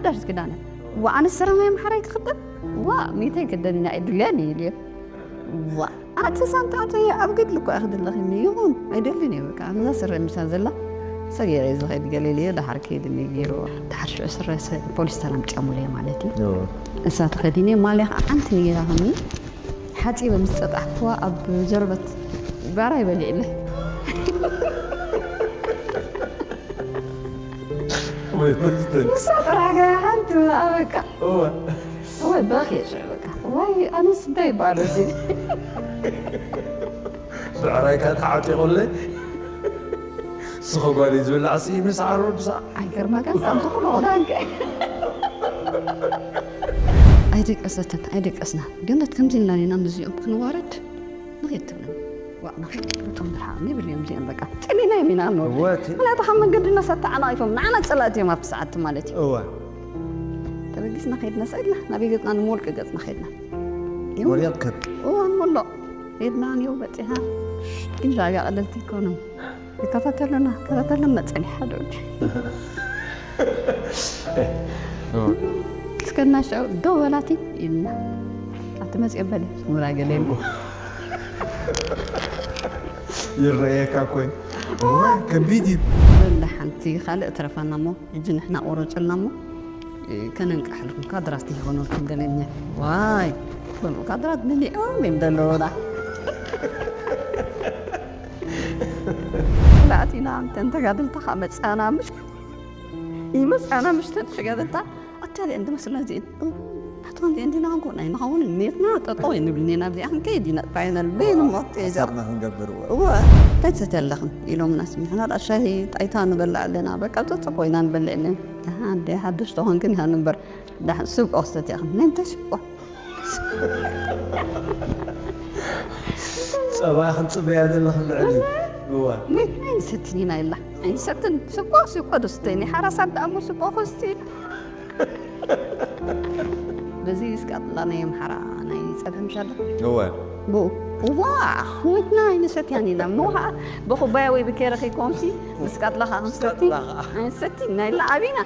ዳሽ ክዳነ። ዋ፣ ኣነ ስረ ናይ ኣምሓራይ ክኽደን? ዋ፣ ሚተይ ክደን ኢና ኣይድልያን እዩ ኢልዮ። ዋ፣ ኣቲ ሳንታ ኣቲ ኣብ ገድሊ እኮ እያ ክደለኺኒ። ይኹን፣ ኣይደልን እየ በቃ። እዛ ስረ ምሳ ዘላ ሰገረ ዝኸድ ገለ ኢልዮ፣ ደሓር ከይድኒ ገይሩ። ደሓር ሽዑ ስረ ሰ-፣ ፖሊስተር ኣምጪኦምለይ ማለት እዩ። እዎ። እሳ ተኸዲነ፣ ማልያ ከዓ ሓንቲ ነይራ ከኒ። ሓጺበ ምስ ጸጣሕኩዋ ኣብ ጀርበት ባራይ በሊዕለ። ወይ ፕሬዝደንት። ንሳ ጥራሕ ገያ ሓንቲ ኣብኣ በቃ። እወ። ወይ በኺ ሽዑ በቃ። ወይ ኣነስ እንታይ ይበሃል እዚ? ብዕራይካ ተዓጢቑለይ። ስኸ ጓል እዩ ዝብላዕ ሲ ምስ ዓሩ ድሳ። ኣይገርመካን? ሳምቲ ኩሉ ክዳንከ። ኣይደቀሰትን፣ ኣይደቀስና። ገነት ከምዚ ኢልና ኢና ምስዚኦም ክንዋረድ ንኸይድ ትብለና። ዋ፣ ንኸይድ ትብለቶም ድሓ ንብል እዮም እዚኦም በቃ። ጨኒና እዮም ኢና ንወርድ። እወ፣ እቲ- ምክንያቱ ካብ መንገድና ሳት ተዓናቒፎም ንዓና ጸላእቲ እዮም ኣብቲ ሰዓት ማለት እዩ። እወ። ተበጊስና ከይድና ሰኢድና ናብ ገጽና ንምወልቂ ገጽና ከይድና። ወሪቕክን? እወ፣ ንወልቕ። ከይድና ንየው በጺሕና። ግን ዳጋ ቀለልቲ ይኮኑ። ይከታተሉና፣ ይከታተሉና መጸኒ ሓደ ወዲ። እስከ እናሸው ደው በላቲ ኢልና። ኣቲ መጽኦ በለ፣ ሙላ ገለ ኢሉ። ይረኣየካ እኮ እዩ። እወ፣ ከቢድ እዩ። ወላ ሓንቲ ካልእ ትረፋና እሞ፣ ሕጂ ንሕና ቆረጹልና እሞ፣ ከነንቃሕልኩም ካድራት ይኾነልኩም ገለኛ። ዋይ፣ ከምኡ ካድራት መሊኦም እዮም ዘለዉና። ላእቲና እንተን ተጋደልታ ኻብ መጻና ምሽ-፣ ይመጻና ምሽተን ተጋደልታ ኣታ ደን ዝመስላ እዚአን። ኣታ እንዲ እንዲና እንኮ ናይ ንኸውን ኔትና ጠጠው ንብል ኔና እዚኣ ክንከይድ ኢና። ጣይና ልበይን ሞት እያ። ሓሳብና ክንገብር እወ። እወ፣ እንታይ ትሰትያ ኣለኽን? ኢሎምና ስሚዕና ደኣ ሻሂ ጣይታ ንበልዕ ኣለና። በቃ ጸጸ ኮይና ንበልዕ ኣለና። ደሓን ደይ ሓድሽ ተኾንክን ይሃን እምበር፣ ደሓን ስብቆ ክሰትያ ኢኽን። ናይ ምንታይ ስብቆ? ጸባ ክንጽበያ ዘለኽን ልዕሊ እዩ። እወ። ምን-፣ ኣይንሰትን ኢና ኢላ። ኣይንሰትን። ስብቆ፣ ስብቆ ዶ ስተይኒ? ሓራሳት ደኣ እሞ ስብቆ ክስቲ። በዚ እስካጥላ ናይ ኣምሓራ ናይ ጸብሒ ምሻለ? እወ። ብኡ። እዋ፣ ኣሕዋትና ኣይንሰትያን ኢና። እሞ ኸዓ ብኹባያ ወይ ብኬረ ከይኮንሲ፣ ምስ ቃጥላ ኸዓ ክንሰቲ። ቃጥላ ኸዓ። ኣይንሰቲ፣ ናይ ኢላ ኣቢና።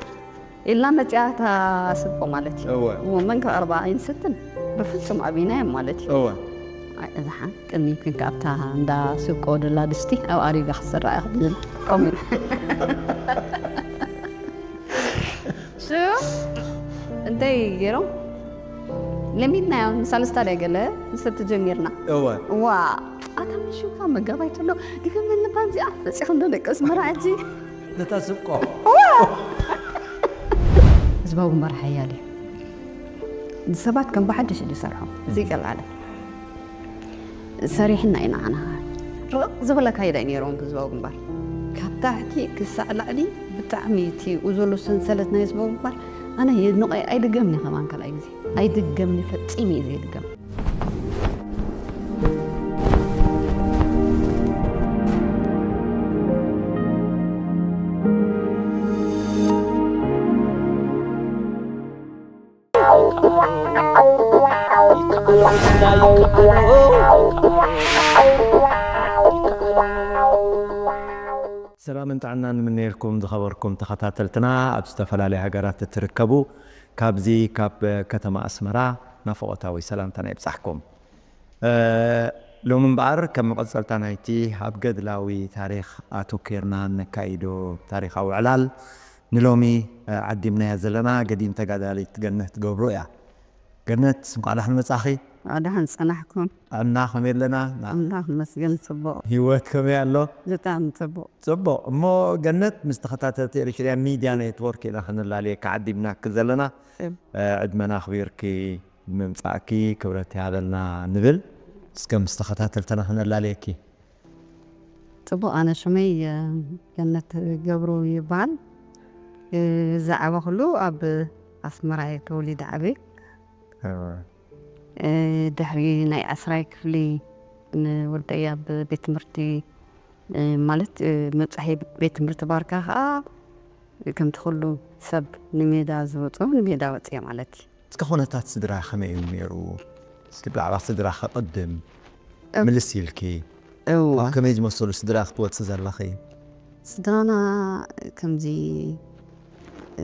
ኢልና መጺኣ እታ ስብቆ ማለት እዩ። እወ። እሞ መን ከቕርባ ኣይንሰትን። ብፍጹም ኣቢና እዮም ማለት እዩ። እወ። ኣይ፣ እዛ ሓን ቅድሚ ኩንካ ኣብታ እንዳ ስብቆ ደላ ድስቲ ኣብ ኣሪጋ ክትስራዕ እያ ክትብል። ከምኡ ኢሉ። ሽዑ እንታይ ገይሮም? ለሚድናዮ፣ ንሳልስታ ድያ ገለ ንሰቲ ጀሚርና። እወ። ዋ፣ ኣታ ምሽውካ መጋባይ ትሎ፣ ድገመኒ እባ እዚኣ፣ መጺኹም ዶ ደቂ ኣስመራ ሕጂ? ነታ ስብቆ። ህዝባዊ ግንባር ሓያል እዩ። ሰባት ከም ብሓድሽ እዩ ዝሰርሖም። እዚ ይቀልዓለ። ሰሪሕና ኢና ኣና። ርቕ ዝበለ ኣካይዳ እዩ ነይሮም ህዝባዊ ግንባር። ካብ ታሕቲ ክሳዕ ላዕሊ ብጣዕሚ እቲ ኡ ዘሎ ሰንሰለት ናይ ህዝባዊ ግንባር ኣነ የድንቖ እየ። ኣይድገምን እየ ከማን ካልኣይ ግዜ። ኣይድገምን እየ፣ ፈጺሙ እዩ ዘይድገም። ሰላምን ጥዕናን ንምነየልኩም ዝኸበርኩም ተኸታተልትና ኣብ ዝተፈላለዩ ሃገራት እትርከቡ፣ ካብዚ ካብ ከተማ ኣስመራ ናፍቖታዊ ሰላምታና ይብጻሕኩም። እ፣ ሎሚ እምበኣር ከም መቐጸልታ ናይቲ ኣብ ገድላዊ ታሪኽ ኣተኲርና ነካይዶ ታሪኻዊ ዕላል ንሎሚ፣ እ፣ ዓዲምናያ ዘለና ገዲም ተጋዳሊት ገነት ገብሩ እያ። ገነት፣ እንቋዕ ደሓን መጻኺ። እንቋዕ ደሓን ጸናሕኩም። ጥዕና ከመይ ኣለና? ና- ኣምላኽ ይመስገን፣ ጽቡቕ። ህይወት ከመይ ኣሎ? ብጣዕሚ ጽቡቕ። ጽቡቕ። እሞ ገነት፣ ምስ ተኸታተልቲ ኤሪትርያ ሚድያ ኔትወርክ ኢና ክንላለየካ ዓዲምናኪ ዘለና። እም። እ፣ ዕድመና ኣኽቢርኪ ንምምጻእኪ ክብረት ይሃበልና ንብል። እስከ ምስ ተኸታተልትና ክነላለየኪ። ጽቡቕ፣ ኣነ ሽመይ፣ እ፣ ገነት ገብሩ ይበሃል። እ፣ ዝዓበኹሉ ኣብ ኣስመራ እየ ተወሊደ ዓብየ። እወ። እ፣ ድሕሪ ናይ ዓስራይ ክፍሊ ንወደይ ኣብ ቤት ትምህርቲ፣ እ፣ ማለት፣ እ፣ ምብጻሐይ ቤት ትምህርቲ ባርካ ኸኣ ከምቲ ኩሉ ሰብ ንሜዳ ዝወጾ ንሜዳ ወጽየ ማለት እዩ። እስከ ኩነታት ስድራ ከመይ እዩ ነይሩ? እስኪ ብዛዕባ ስድራ ከቐድም እም። ምልስ ኢልኪ። እወ። ኣብ ከመይ ዝመሰሉ ስድራ ክትወጽእ ዘለኺ? ስድራና ከምዚ፣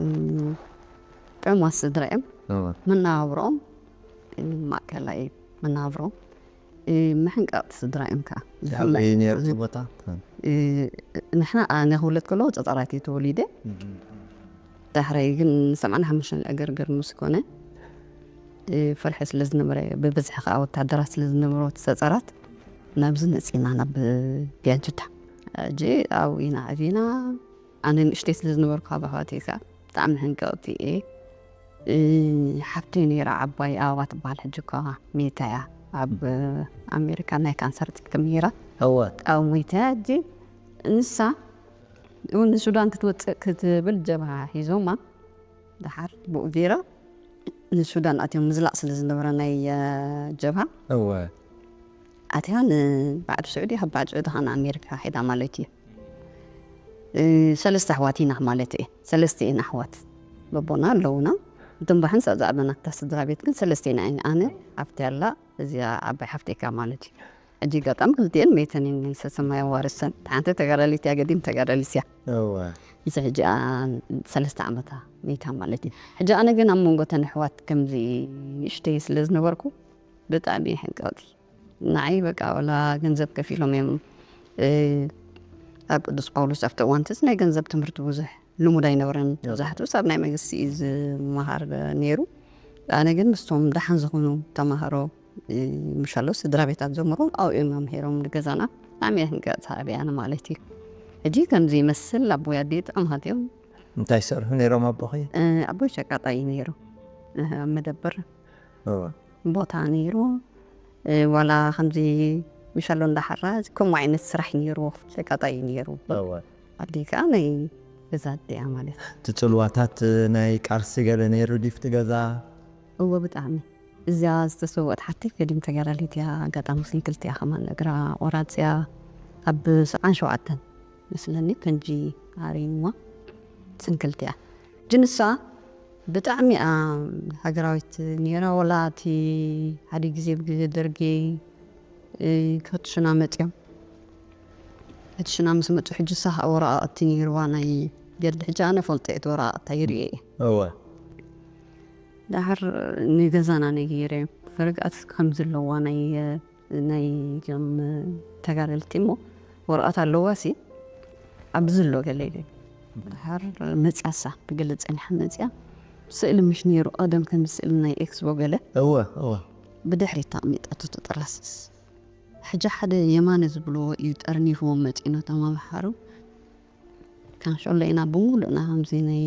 እም፣ ዕሙማት ስድራ እዮም። እወ። መነባብሮኦም ማእከላይ መነባብሮኦም መሕንቀቕቲ ስድራ እዮም። ከዓ ኣበይ ነይሩ እቲ ቦታ? ንሕና ኣነ ክውለድ ከለኹ ጸጸራት እየ ተወሊደ። ዳሕራይ ግን ሰብዓን ሓሙሽተን ዕግርግር ምስ ኮነ፣ ፍርሒ ስለ ዝነበረ፣ ብብዝሒ ከዓ ወታደራት ስለ ዝነበሩ እቲ ጸጸራት፣ ናብዚ መጺና፣ ናብ ፒያንችታ። ሕጂ ኣብኡ ኢና ዓቢና። ኣነ ንእሽተይ ስለ ዝነበርኩ፣ ካብ ኣሕዋተይ ከዓ ብጣዕሚ ሕንቅቕቲ እየ። ሓፍተይ ነይራ ዓባይ፣ ኣበባ ትበሃል፣ ሕጂ እኳ ሜታ እያ። ኣብ ኣሜሪካ ናይ ካንሰር ትሕክም ነይራ። እወ። ኣብ ሜታ እያ። ሕጂ ንሳ እውን ንሱዳን ክትወፅእ ክትብል ጀብሃ ሒዞማ። ደሓር ብኡ ገይራ ንሱዳን ኣትዮም ምዝላቕ ስለ ዝነበረ ናይ ጀብሃ እወ። ኣትያ ንባዕዲ ስዑዲ፣ ካብ ባዕዲ ስዑዲ ኸዓ ንኣሜሪካ ሄዳ ማለት እዩ። ሰለስተ ኣሕዋት ኢና ማለት እየ። ሰለስተ እየን ኣሕዋት፣ በቦና ኣለውና። እቶም ብሓንሳእ ዝኣበና እታ ስድራ ቤት ግን ሰለስተ ኢና። ኣነ፣ ሓፍቲ ኣላ፣ እዚኣ ዓባይ ሓፍተይ እያ ማለት እዩ። ሕጂ ኣጋጣሚ ክልቲኤን መይተን እየን፣ ሰሰማይ ኣዋርሰን። ሓንቲ ተጋዳሊት እያ፣ ገዲም ተጋዳሊት እያ። እወ። እዚ ሕጂ ሰለስተ ዓመታ መይታ ማለት እዩ። ሕጂ ኣነ ግን ኣብ መንጎ ተን ኣሕዋት ከምዚ ንእሽተይ ስለ ዝነበርኩ ብጣዕሚ እየ ሕንቀቕቲ። ንዓይ በቃ ዋላ ገንዘብ ከፊሎም እዮም። ኣብ ቅዱስ ጳውሎስ ኣብቲ እዋንትስ ናይ ገንዘብ ትምህርቲ ብዙሕ ልሙድ ኣይነበረን። መብዛሕትኡ ሰብ ናይ መንግስቲ እዩ ዝመሃር ነይሩ። ኣነ ግን ምስቶም ደሓን ዝኾኑ ተማሃሮ ምሻሎ ስድራ ቤታት ዘምሮም ኣብኡ እዮም መምሄሮም ንገዛና። ብጣዕሚ እየ ሕንቀቕቲ ኣብያነ ማለት እዩ። ሕጂ ከምዚ ይመስል። ኣቦይ ኣደይ ጥዑማት እዮም። እንታይ ይሰርሑ ነይሮም ኣቦኺ? ኣቦይ ሸቃጣይ እዩ ነይሩ። ኣብ መደብር እወ። ቦታ ነይሩ። ዋላ ከምዚ ምሻሎ እንዳሓራ ከምኡ ዓይነት ስራሕ ነይሩ። ሸቃጣይ እዩ ነይሩ። እወ። ኣደይ ከዓ ናይ ገዛ ኣደይ እያ ማለት እዩ። እቲ ጽልዋታት ናይ ቃልሲ ገለ ነይሩ ድዩ ኣብቲ ገዛ? እወ ብጣዕሚ። እዚኣ ዝተሰወት ሓተይ ገዲም ተጋዳሊት እያ። ኣጋጣሚ ስንክልቲ እያ ከማን፣ እግራ ቆራፅ እያ። ኣብ ሰብዓን ሸውዓተን መስለኒ ፈንጂ ኣሪምዋ ስንክልቲ እያ። ግን ንሳ ብጣዕሚ እያ ሃገራዊት ነይራ። ወላ እቲ ሓደ ግዜ ብግዜ ደርጊ ክፍትሹና መፅዮም። ፍትሹና ምስ መፁ ሕጂ ንሳ ከዓ ወረቃቅቲ ነይርዋ ናይ ገድሊ። ሕጂ ኣነ ፈልጦ እየ እቲ ወረቃቅታ ይርእዮ እየ። እወ። ደሓር ንገዛና ነጊረ፣ ፈረግኣት ከም ዘለዋ ናይ ናይ ዞም ተጋደልቲ እሞ ወረቐት ኣለዋ ሲ ኣብዚ ኣሎ ገለ ኢለ። ደሓር መፅያ እሳ ብገለ ፀኒሓ መፅያ። ስእሊ ምሽ ነይሩ ቀደም ከም ስእሊ ናይ ኤክስቦ ገለ እወ እወ። ብድሕሪት ተቐሚጣቶ ትጥረስስ። ሕጂ ሓደ የማነ ዝብልዎ እዩ ጠርኒፍዎም መፂኡ ነቶም ኣምሓሩ። ካንሾሎ ኢና ብምሉእና ከምዚ ናይ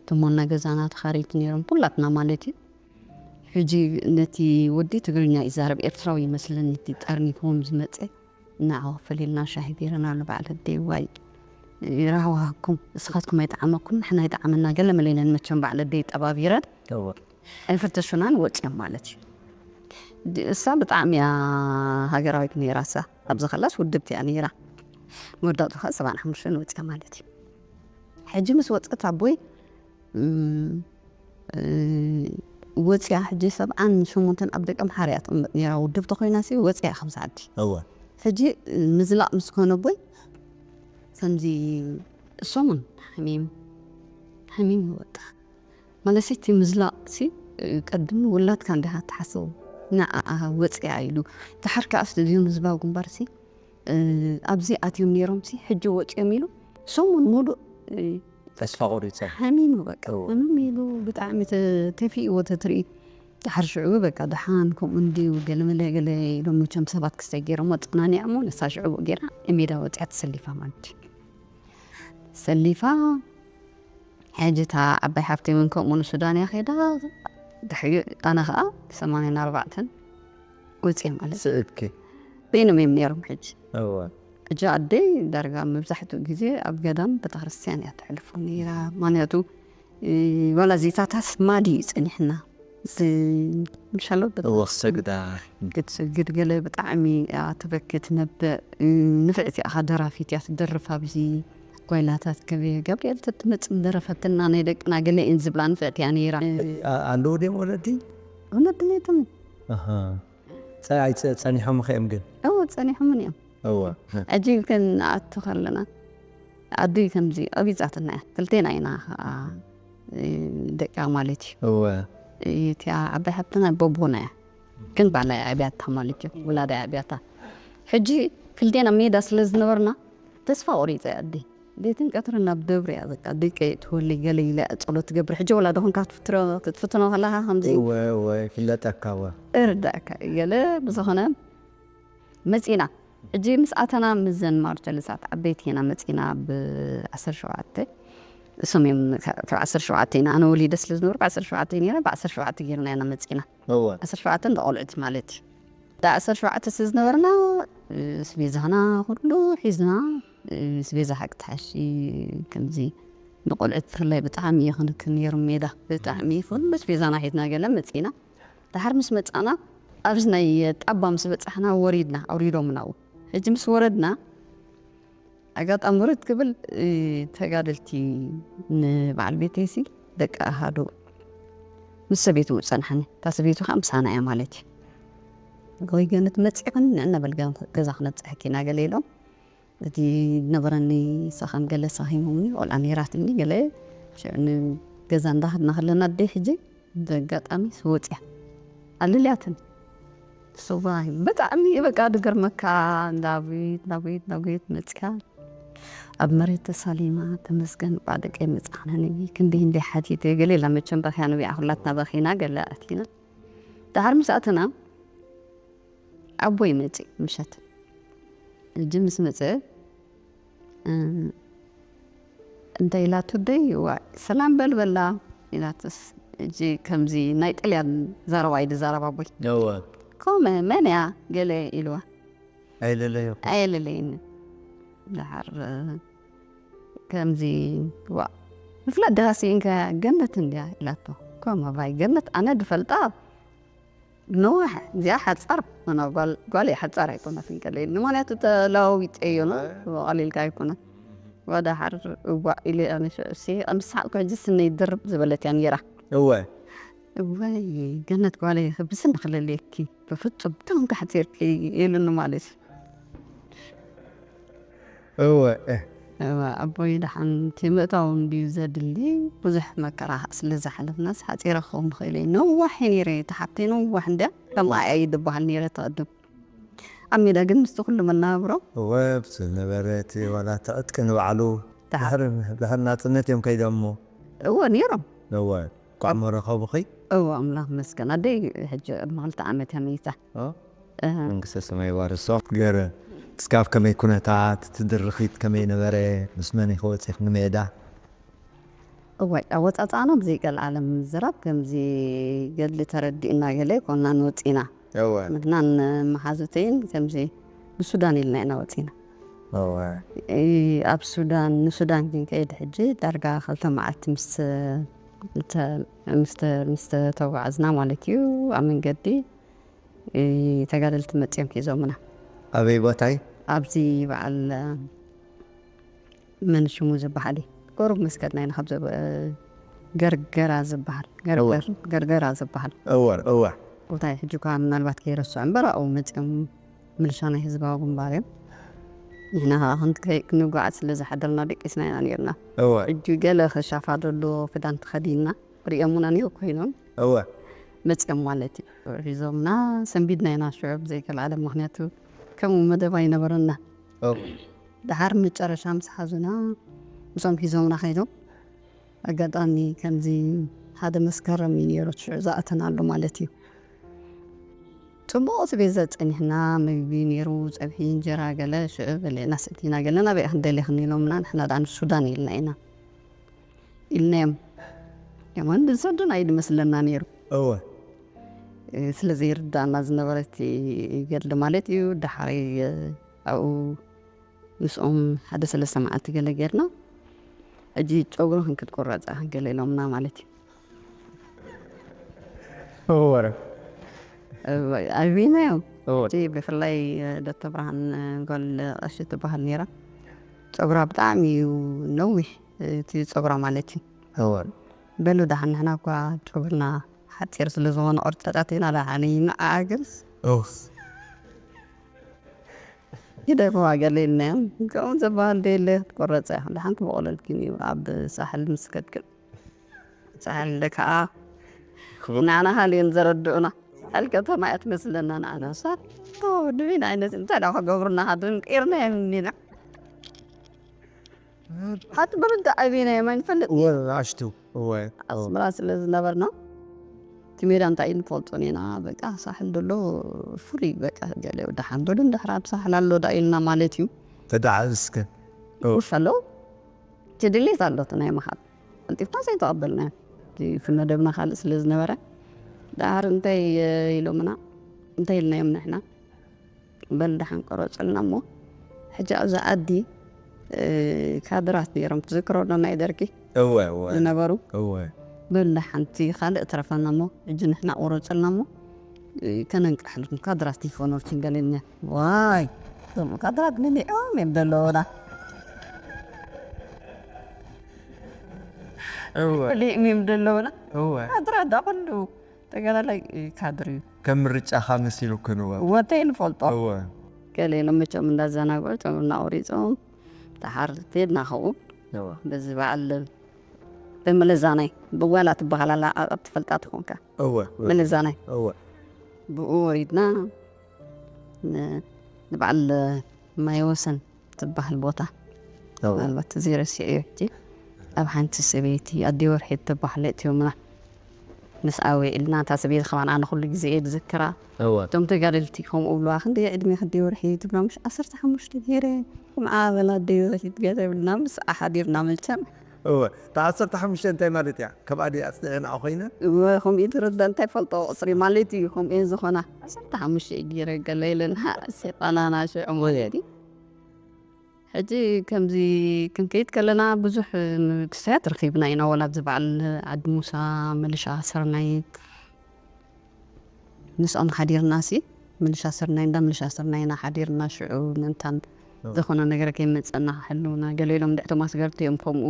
ትሞና ገዛና ተኻሪት ነይሮም ኩላትና ማለት እዩ። ሕጂ ነቲ ወዲ ትግርኛ ይዛረብ ኤርትራዊ ይመስለኒ እቲ ጠርኒፍዎም ዝመፀ። ንዓው ፈሊልና ሻሂ ገይረናሉ በዓል ኣደይ ዋይ ይራህዋሃኩም እስኻትኩም ኣይጠዓመኩም ንሕና ኣይጠዓመና ገለ መለ ኢለን መቸም በዓል ኣደይ ጠባቢረን እወ። ኣይፈተሹናን ወፅዮም ማለት እዩ። ድ- እሳ ብጣዕሚ እያ ሃገራዊት ነይራ። እሳ ኣብዚ ከላስ ውድብቲ እያ ነይራ። መወዳእቱ ከዓ ሰብዓን ሓሙሽተን ወፅያ ማለት እዩ። ሕጂ ምስ ወፀት ኣቦይ እም፣ እ፣ ወፅያ ሕጂ ሰብዓን ሸሞንተን ኣብ ደቀ ምሓር እያ ትቕመጥ ነይራ። ውድብቲ ኮይና ሲ ወፅያ እያ ካብዚ ዓዲ። እወ። ሕጂ ምዝላቕ ምስ ኮነ ኣቦይ ከምዚ እሶምን ሓሚም ሓሚም ይወጣ ማለት እቲ ምዝላቕ ሲ ቅድሚ ውላድካ እንዲኻ ትሓስቡ ንዓኣ ወፅያ ኢሉ ድሓር ከዓ ስቱድዮ ህዝባዊ ግንባር ሲ ኣብዚ ኣትዮም ነይሮም ሲ ሕጂ ወፅዮም ኢሉ ሰሙን ሙሉእ ተስፋ ቆሪፀ። ሓሚሙ በቃ እወ። ሕምም ኢሉ ብጣዕሚ ተ- ተፊእዎ ተትርኢ ድሓር ሽዑ በቃ ደሓን ከምኡ እንድዩ ገለመለ ገለ ኢሎም መቸም ሰባት ክስታይ ገይሮም ኣፀናኒዖሞ ነሳ ሽዑ ገይራ ሜዳ ወፅያ ተሰሊፋ ማለት እዩ። ሰሊፋ ሕጂ እታ ዓባይ ሓፍተይ እውን ከምኡ ንሱዳን እያ ከይዳ ድሕሪኡ ኣነ ከዓ ሰማንያን ኣርባዕተን ወፅየ ማለት እዩ። ስእብኪ። በይኖም እዮም ነይሮም ሕጂ እወ። እጃ ኣደይ ዳርጋ መብዛሕትኡ ግዜ ኣብ ገዳም ቤተክርስትያን እያ ተሕልፎ ነይራ። ምክንያቱ እ፣ ዋላ ዜታታት ማዲ እዩ ጸኒሕና። ዝ- ምሻሎ በጣም እወ ክሰግዳ። ክትሰግድ ገለ ብጣዕሚ እያ ትበኪ ትነብዕ። እ፣ ንፍዕቲ እያ ደራፊት እያ ትደርፍ ኣብዚ ጓይላታት ገበ ገብርኤል ተትመጽእ ደረፈትና ናይ ደቅና ገለ እየን ዝብላ ንፍዕቲ እያ ነይራ። እ፣ ኣ- ኣለዉ ድዮም ወለዲ? ወለዲ ነቶም ኣሃ። ጸ- ኣይጸ- ጸኒሖም ኸ እዮም ግን? እወ ጸኒሖምን እዮም። እወ። ሕጂ ግን ንኣቱ ከለና ኣዲ ከምዚ ቀቢጻትና እያ ክልቴና ኢና ከዓ ደቃ ማለት እዩ። እወ። እቲኣ ዓባይ ሓብትና በቦና እያ፣ ግን ባዕላ እያ ኣብያታ ማለት እዩ፣ ውላዳ እያ ኣብያታ። ሕጂ ክልቴና ሜዳ ስለ ዝነበርና ተስፋ ቆሪፀ እያ ኣደይ። ለይትን ቀትርን ናብ ደብሪ እያ በቃ፣ ደቀይ ትወሊ ገለ ኢለ ጸሎት ትገብር። ሕጂ ወላ ደኹን ካብ ትፍትሮ-፣ ክትፍትኖ ከለኻ ከምዚ እወ፣ እወ፣ ይፍለጠካ እወ። እርዳእካ እዩ ገለ። ብዝኾነ መጺና። ሕጂ ምስ ኣተና ምስ ዘን ማርቸልሳት ዓበይቲ ኢና መጺና ብ ዓሰርተ ሸውዓተ። እሶም እዮም ካብ ዓሰርተ ሸውዓተ ኢና፣ ኣነ ወሊደ ስለ ዝነበርኩ ዓሰርተ ሸውዓተ ነይረ፣ ብ ዓሰርተ ሸውዓተ ጌርና ኢና መጺና። እወ። ዓሰርተ ሸውዓተ እንዳ ቆልዑት ማለት እዩ። ዳ ዓሰርተ ሸውዓተ ስለ ዝነበርና፣ ስቤዛና ኩሉ ሒዝና፣ ስቤዛ ሓቂ ትሓሺ ከምዚ ንቆልዑት ብፍላይ ብጣዕሚ እዩ ክንክን ነይሩ ሜዳ። ብጣዕሚ ኩሉ ስቤዛና ሒዝና ገለ መጺና። ድሓር ምስ መጻና ኣብዚ ናይ ጣባ ምስ በጻሕና ወሪድና፣ ኣውሪዶምና ኣብኡ። ሕጂ ምስ ወረድና ኣጋጣሚ ውርድ ክብል፣ እ፣ ተጋደልቲ ንበዓል ቤተይሲ ደቂ ኣሃዱ ምስ ሰበይቱ ጸንሓኒ። እታ ሰበይቱ ከኣ ምሳና እያ ማለት እዩ። ወይ ገነት መጺእኽን ንዕና በል ገ-፣ ገዛ ክነብጽሐኪ ኢና ገለ ኢሎም። እቲ ዝነበረኒ ሰኸም ገለ ሳኺሞምኒ፣ ቆልዓ ነይራትኒ ገለ። ሽዑ ንገዛ እንዳኸድና ከለና ኣደይ ሕጂ ብኣጋጣሚ ወጽያ ኣለልያትን። ስዋይ ብጣዕሚ በቃ ድገርመካ፣ ዳዊት፣ ዳዊት፣ ዳዊት መጽያ ኣብ መሬት ተሳሊማ፣ ተመስገን እባ ደቀይ መጻኽናኒ፣ ክንደይ እንደ ሓቲተ፣ ገለ ኢላ መቸም በኽያ ንቢዓ፣ ኩላትና በኺና፣ ገለ ኣቲና። ደሓር ምስ ኣተና፣ ኣቦይ መጺ ምሸት። ሕጂ ምስ መጸ፣ እ፣ እንታይ ኢላቱ ደይ፣ "ዋይ፣ ሰላም በል በላ" ኢላትስ። ሕጂ ከምዚ ናይ ጥልያን ዘረባ እዩ ዝዛረብ ኣቦይ። እወ። "ኮመ፣ መን እያ?" ገለ ኢልዋ። "ኣይለለዮ። ኣየለለይን። ደሓር፣ እ፣ ከምዚ፣ ዋ፣ ምፍላጥ ዲኻ ስኢንካ፣ ገነት እንድያ" ኢላቶ። "ኮመ፣ ባይ፣ ገነት ኣነ ድፈልጣ ነዋሕ፣ እዚኣ ሓጻር፣ ኣነ ጓል፣ ጓል እያ፣ ሓጻር ኣይኮነትን" ገለ ኢልኒ። ምኽንያቱ ተለዋዊጠዮ ነው፣ ኣይ። ብቐሊልካ ኣይኮነን። ወደሓር እዋእ ኢለ ኣነ ሽዑ ሲ-፣ ምስ ሰሓቕኩ ሕጂ ስነይ ድርብ ዝበለት እያ ነይራ። እወ። እዋይ፣ ገነት ጓለይ፣ ክብስን ክልልየኪ፣ ብፍጹም ደም ካሕጺርኪ ኢሉኒ ማለት እዩ። እወ፣ እ። እወ፣ ኣቦይ ደሓን እቲ ምእታው እንድዩ ዘድሊ፣ ብዙሕ መከራ ስለ ዝሓለፍናስ ሓጺረ ክኸውን ይኽእል እየ። ነዋሕ እየ ነይረ፣ እታ ሓብተይ ነዋሕ እንድያ፣ ከምኣ እያ ይድበሃል ነይረ ትቕድም። ኣብ ሜዳ ግን ምስቲ ኩሉ መነባብሮ እወ፣ ዝነበረ እቲ ዋላ እቲ ዕጥቂ ንባዕሉ ድሓር፣ ድሓር ናጽነት እዮም ከይዶሞ። እወ፣ ነይሮም። እወ፣ ቋሞ ረኸቡኺ? እወ፣ ኣምላኽ ይመስገን። ኣደይ ሕጂ ቅድሚ ክልተ ዓመት እያ መይታ። ኦ? እህ። መንግስተ ሰማይ ይዋርሶ። ገረ፣ እስካብ ከመይ ኩነታት፣ እቲ ድርኺት ከመይ ነበረ? ምስ መን ኢኺ ወጺኺ ንሜዳ? እዋይ፣ ኣወጻጽኣና ብዘይ ቀልዓለም ምዝራብ፣ ከምዚ ገድሊ ተረዲእና ገለ ኣይኮንናን ወጺና። እወ። ንሕናን መሓዙተይን ከምዚ ንሱዳን ኢልና ኢና ወጺና። እወ። እ፣ ኣብ ሱዳን፣ ንሱዳን ክንከይድ ሕጂ ዳርጋ ክልተ መዓልቲ ምስ፣ እንተ-፣ ምስ ተ-፣ ምስ ተተጓዕዝና ማለት እዩ፣ ኣብ መንገዲ፣ እ፣ ተጋደልቲ መጺኦም ሒዞምና። ኣበይ ቦታ እዩ? ኣብዚ በዓል መን ሽሙ ዝበሃል እዩ? ቁሩብ መስገድና ኢና ካብ ዘብ-፣ ገርገራ ዝበሃል፣ ገርገር-፣ እወ። ገርገራ ዝበሃል እወ፣ እወ። ቦታ እዩ። ሕጂ እኳ ምናልባት ከይረስዖ እምበር ኣብኡ መጺኦም ምልሻ ናይ ህዝባዊ ግንባር እዮም። ንሕና ከዓ ክንከይ-፣ ክንጓዓዝ ስለ ዝሓደርና ደቂስና ኢና ነይርና። እወ። ሕጂ ገለ ከሻፋ ደሎ ክዳን ተኸዲንና ሪኦሙና ኔው ኮይኖም እወ። መጺኦም ማለት እዩ። ሒዞምና ሰንቢድና ኢና ሽዑ ብዘይከልኣለ፣ ምኽንያቱ ከምኡ መደብ ኣይነበረና። እወ። ደሓር መጨረሻ ምስ ሓዙና ምስኦም ሒዞምና ከይዶም፣ ኣጋጣሚ ከምዚ ሓደ መስከረም እዩ ነይሩ ሽዑ ዝኣተናሉ ማለት እዩ። ጽቡቕ ቤት ዘጸኒሕና፣ ምግቢ ነይሩ፣ ጸብሒ፣ እንጀራ፣ ገለ ሽዑ በሊዕና ሰቲና፣ ገለ ናበይ ክንደሊ ክንኢሎምና፣ ንሕና ደኣ ንሱዳን ኢልና ኢና። ኢልናዮም። የማን ዝሰዱን ኣይድመስለና ነይሩ። እወ። እ፣ ስለ ዘይርዳእና ዝነበረ እቲ ገድሊ ማለት እዩ። ደሓሪ፣ እ፣ ኣብኡ ምስኦም ሓደ ሰለስተ መዓልቲ ገለ ጌርና፣ ሕጂ ጨጉርኽን ክትቁረጻ ገለ ኢሎምና ማለት እዩ። እወ። እ፣ ኣቢናዮም። እወ። እቲ ብፍላይ፣ እ፣ ዶክተር ብርሃን፣ እ፣ ጓል ቀሺ ትበሃል ነይራ። ጨጉራ ብጣዕሚ እዩ ነዊሕ፣ እቲ ጸጉራ ማለት እዩ። እወ። በሉ ደሓን ንሕና እኳ ጨጉርና ሓጺር ስለ ዝኾነ ቆርጫጫት ኢና ደሓን ንዓኣ ግን እወ። ይደርዋ ገለ ኢልናዮም። ከምኡ ዝበሃል ደየለ ክትቆረጸ እያ። ደሓን ክበቑለልክን እዩ ኣብ ሳሕል ምስ ከድክን። ሳሕል ከዓ ንዓና ሃልዮን ዘረድኡና። ሳሕል ከተማ እያ ትመስለና ንዓና። ሳ ንበይና ዓይነት እንታይ ደኣ ክገብሩና፣ ደንቂርና እዮም እኒና። ሓንቲ ብምንታይ ዓብና እዮም ኣይንፈልጥ። እወ፣ ንኣሽቱ፣ እወ። ኣስመራ ስለ ዝነበርና፣ እቲ ሜዳ እንታይ እዩ ንፈልጦን ኢና። በቃ ሳሕል ደሎ ፍሉይ፣ በቃ ገለ ደሓን በሉ፣ እንድሕር ኣብ ሳሕል ኣሎ ደኣ ኢልና ማለት እዩ። ተደዓ እስከ። እወ። ውሽ ኣሎ፣ እቲ ድሌት ኣሎ፣ እቲ ናይ ምኻድ። ቀልጢፍና ዘይተቐበልናዮ። እቲ መደብና ካልእ ስለ ዝነበረ፣ ደሓር እንታይ ኢሎምና፣ እንታይ ኢልናዮም ንሕና? በል ደሓን ቀረጹልና እሞ፣ ሕጂ ኣብዛ ዓዲ፣ እ፣ ካድራት ነይሮም፣ ትዝክሮ ዶ ናይ ደርጊ እወ፣ እወ። ዝነበሩ? እወ። በል ደሓን እቲ ካልእ ትረፈና እሞ፣ ሕጂ ንሕና ቁረጹልና እሞ፣ እ፣ ከነንቃሕልኩም፣ ካድራት ይፈኖችን ገለኛ። ዋይ፣ እቶም ካድራት ንሊዖም እዮም ዘለዉና። እወ። ሊእም እዮም ዘለዉና። እወ። ካድራት ዳ ኩሉ ተጋዳላይ፣ እ፣ ካድር እዩ። ከም ምርጫኻ መሲሉክን እወ። ወተይ ንፈልጦ። እወ። ገለ ኢሎም መቸም እንዳዘናግዑ፣ ጨጉርና ቆሪጾም፣ ደሓር ቴድና ኸኡ። እወ። በዚ በዓል ብምልዛናይ፣ ብዋላ ትበሃል ኣላ፣ ኣብ ትፈልጣ ትኾንካ። እወ። ምልዛናይ። እወ። ብኡ ወሪድና፣ ን-፣ ንበዓል ማይ ወሰን ትበሃል ቦታ። እወ። ምናልባት እዚ ረሲዐዮ ሕጂ። ኣብ ሓንቲ ሰበይቲ ኣዲ ወርሒ ትበሃል እትዮምና። ምስኣ ውዒልና፣ እታ ሰበይቲ ከማን ኣነ ኩሉ ግዜ እየ ዝዝክራ። እወ። እቶም ተጋደልቲ ከምኡ ብለዋ፣ "ክንደይ ዕድሜ ክዲ ወርሒ?" ትብሎም፣ "ዓሰርተ ሓሙሽተ ገይረ፣ ከምዓ በላ ኣዲ ወርሒ" ገለ ብልና፣ ምስኣ ሓዲርና መቸም። እወ፣ እታ ዓሰርተ ሓሙሽተ እንታይ ማለት እያ? ካብ ኣዲ ኣጽኒዐ ንዓ ኮይነ? እወ፣ ከምኡ እዩ ትርዳእ፣ እንታይ ፈልጦ ቁጽሪ ማለት እዩ፣ ከምኡ እየን ዝኾና። ዓሰርተ ሓሙሽተ እዩ ገይረ ገለ ኢለና፣ ሰይጣናና ሽዑ ማለት እዩ። ሕጂ ከምዚ ክንከይድ ከለና ብዙሕ ክስታት ረኺብና ኢና፣ ወላ ኣብዚ በዓል ዓዲ ሙሳ፣ ምልሻ ስርናይ፣ ምስኦም ሓዲርና ሲ፣ ምልሻ ስርናይ፣ እንዳ ምልሻ ስርናይና ሓዲርና፣ ሽዑ ምእንታን እዎ። ዝኾነ ነገር ከይመጸና ክሕልውና፣ ገለ ኢሎም ድሕቶም ኣስገርቲ እዮም ከምኡ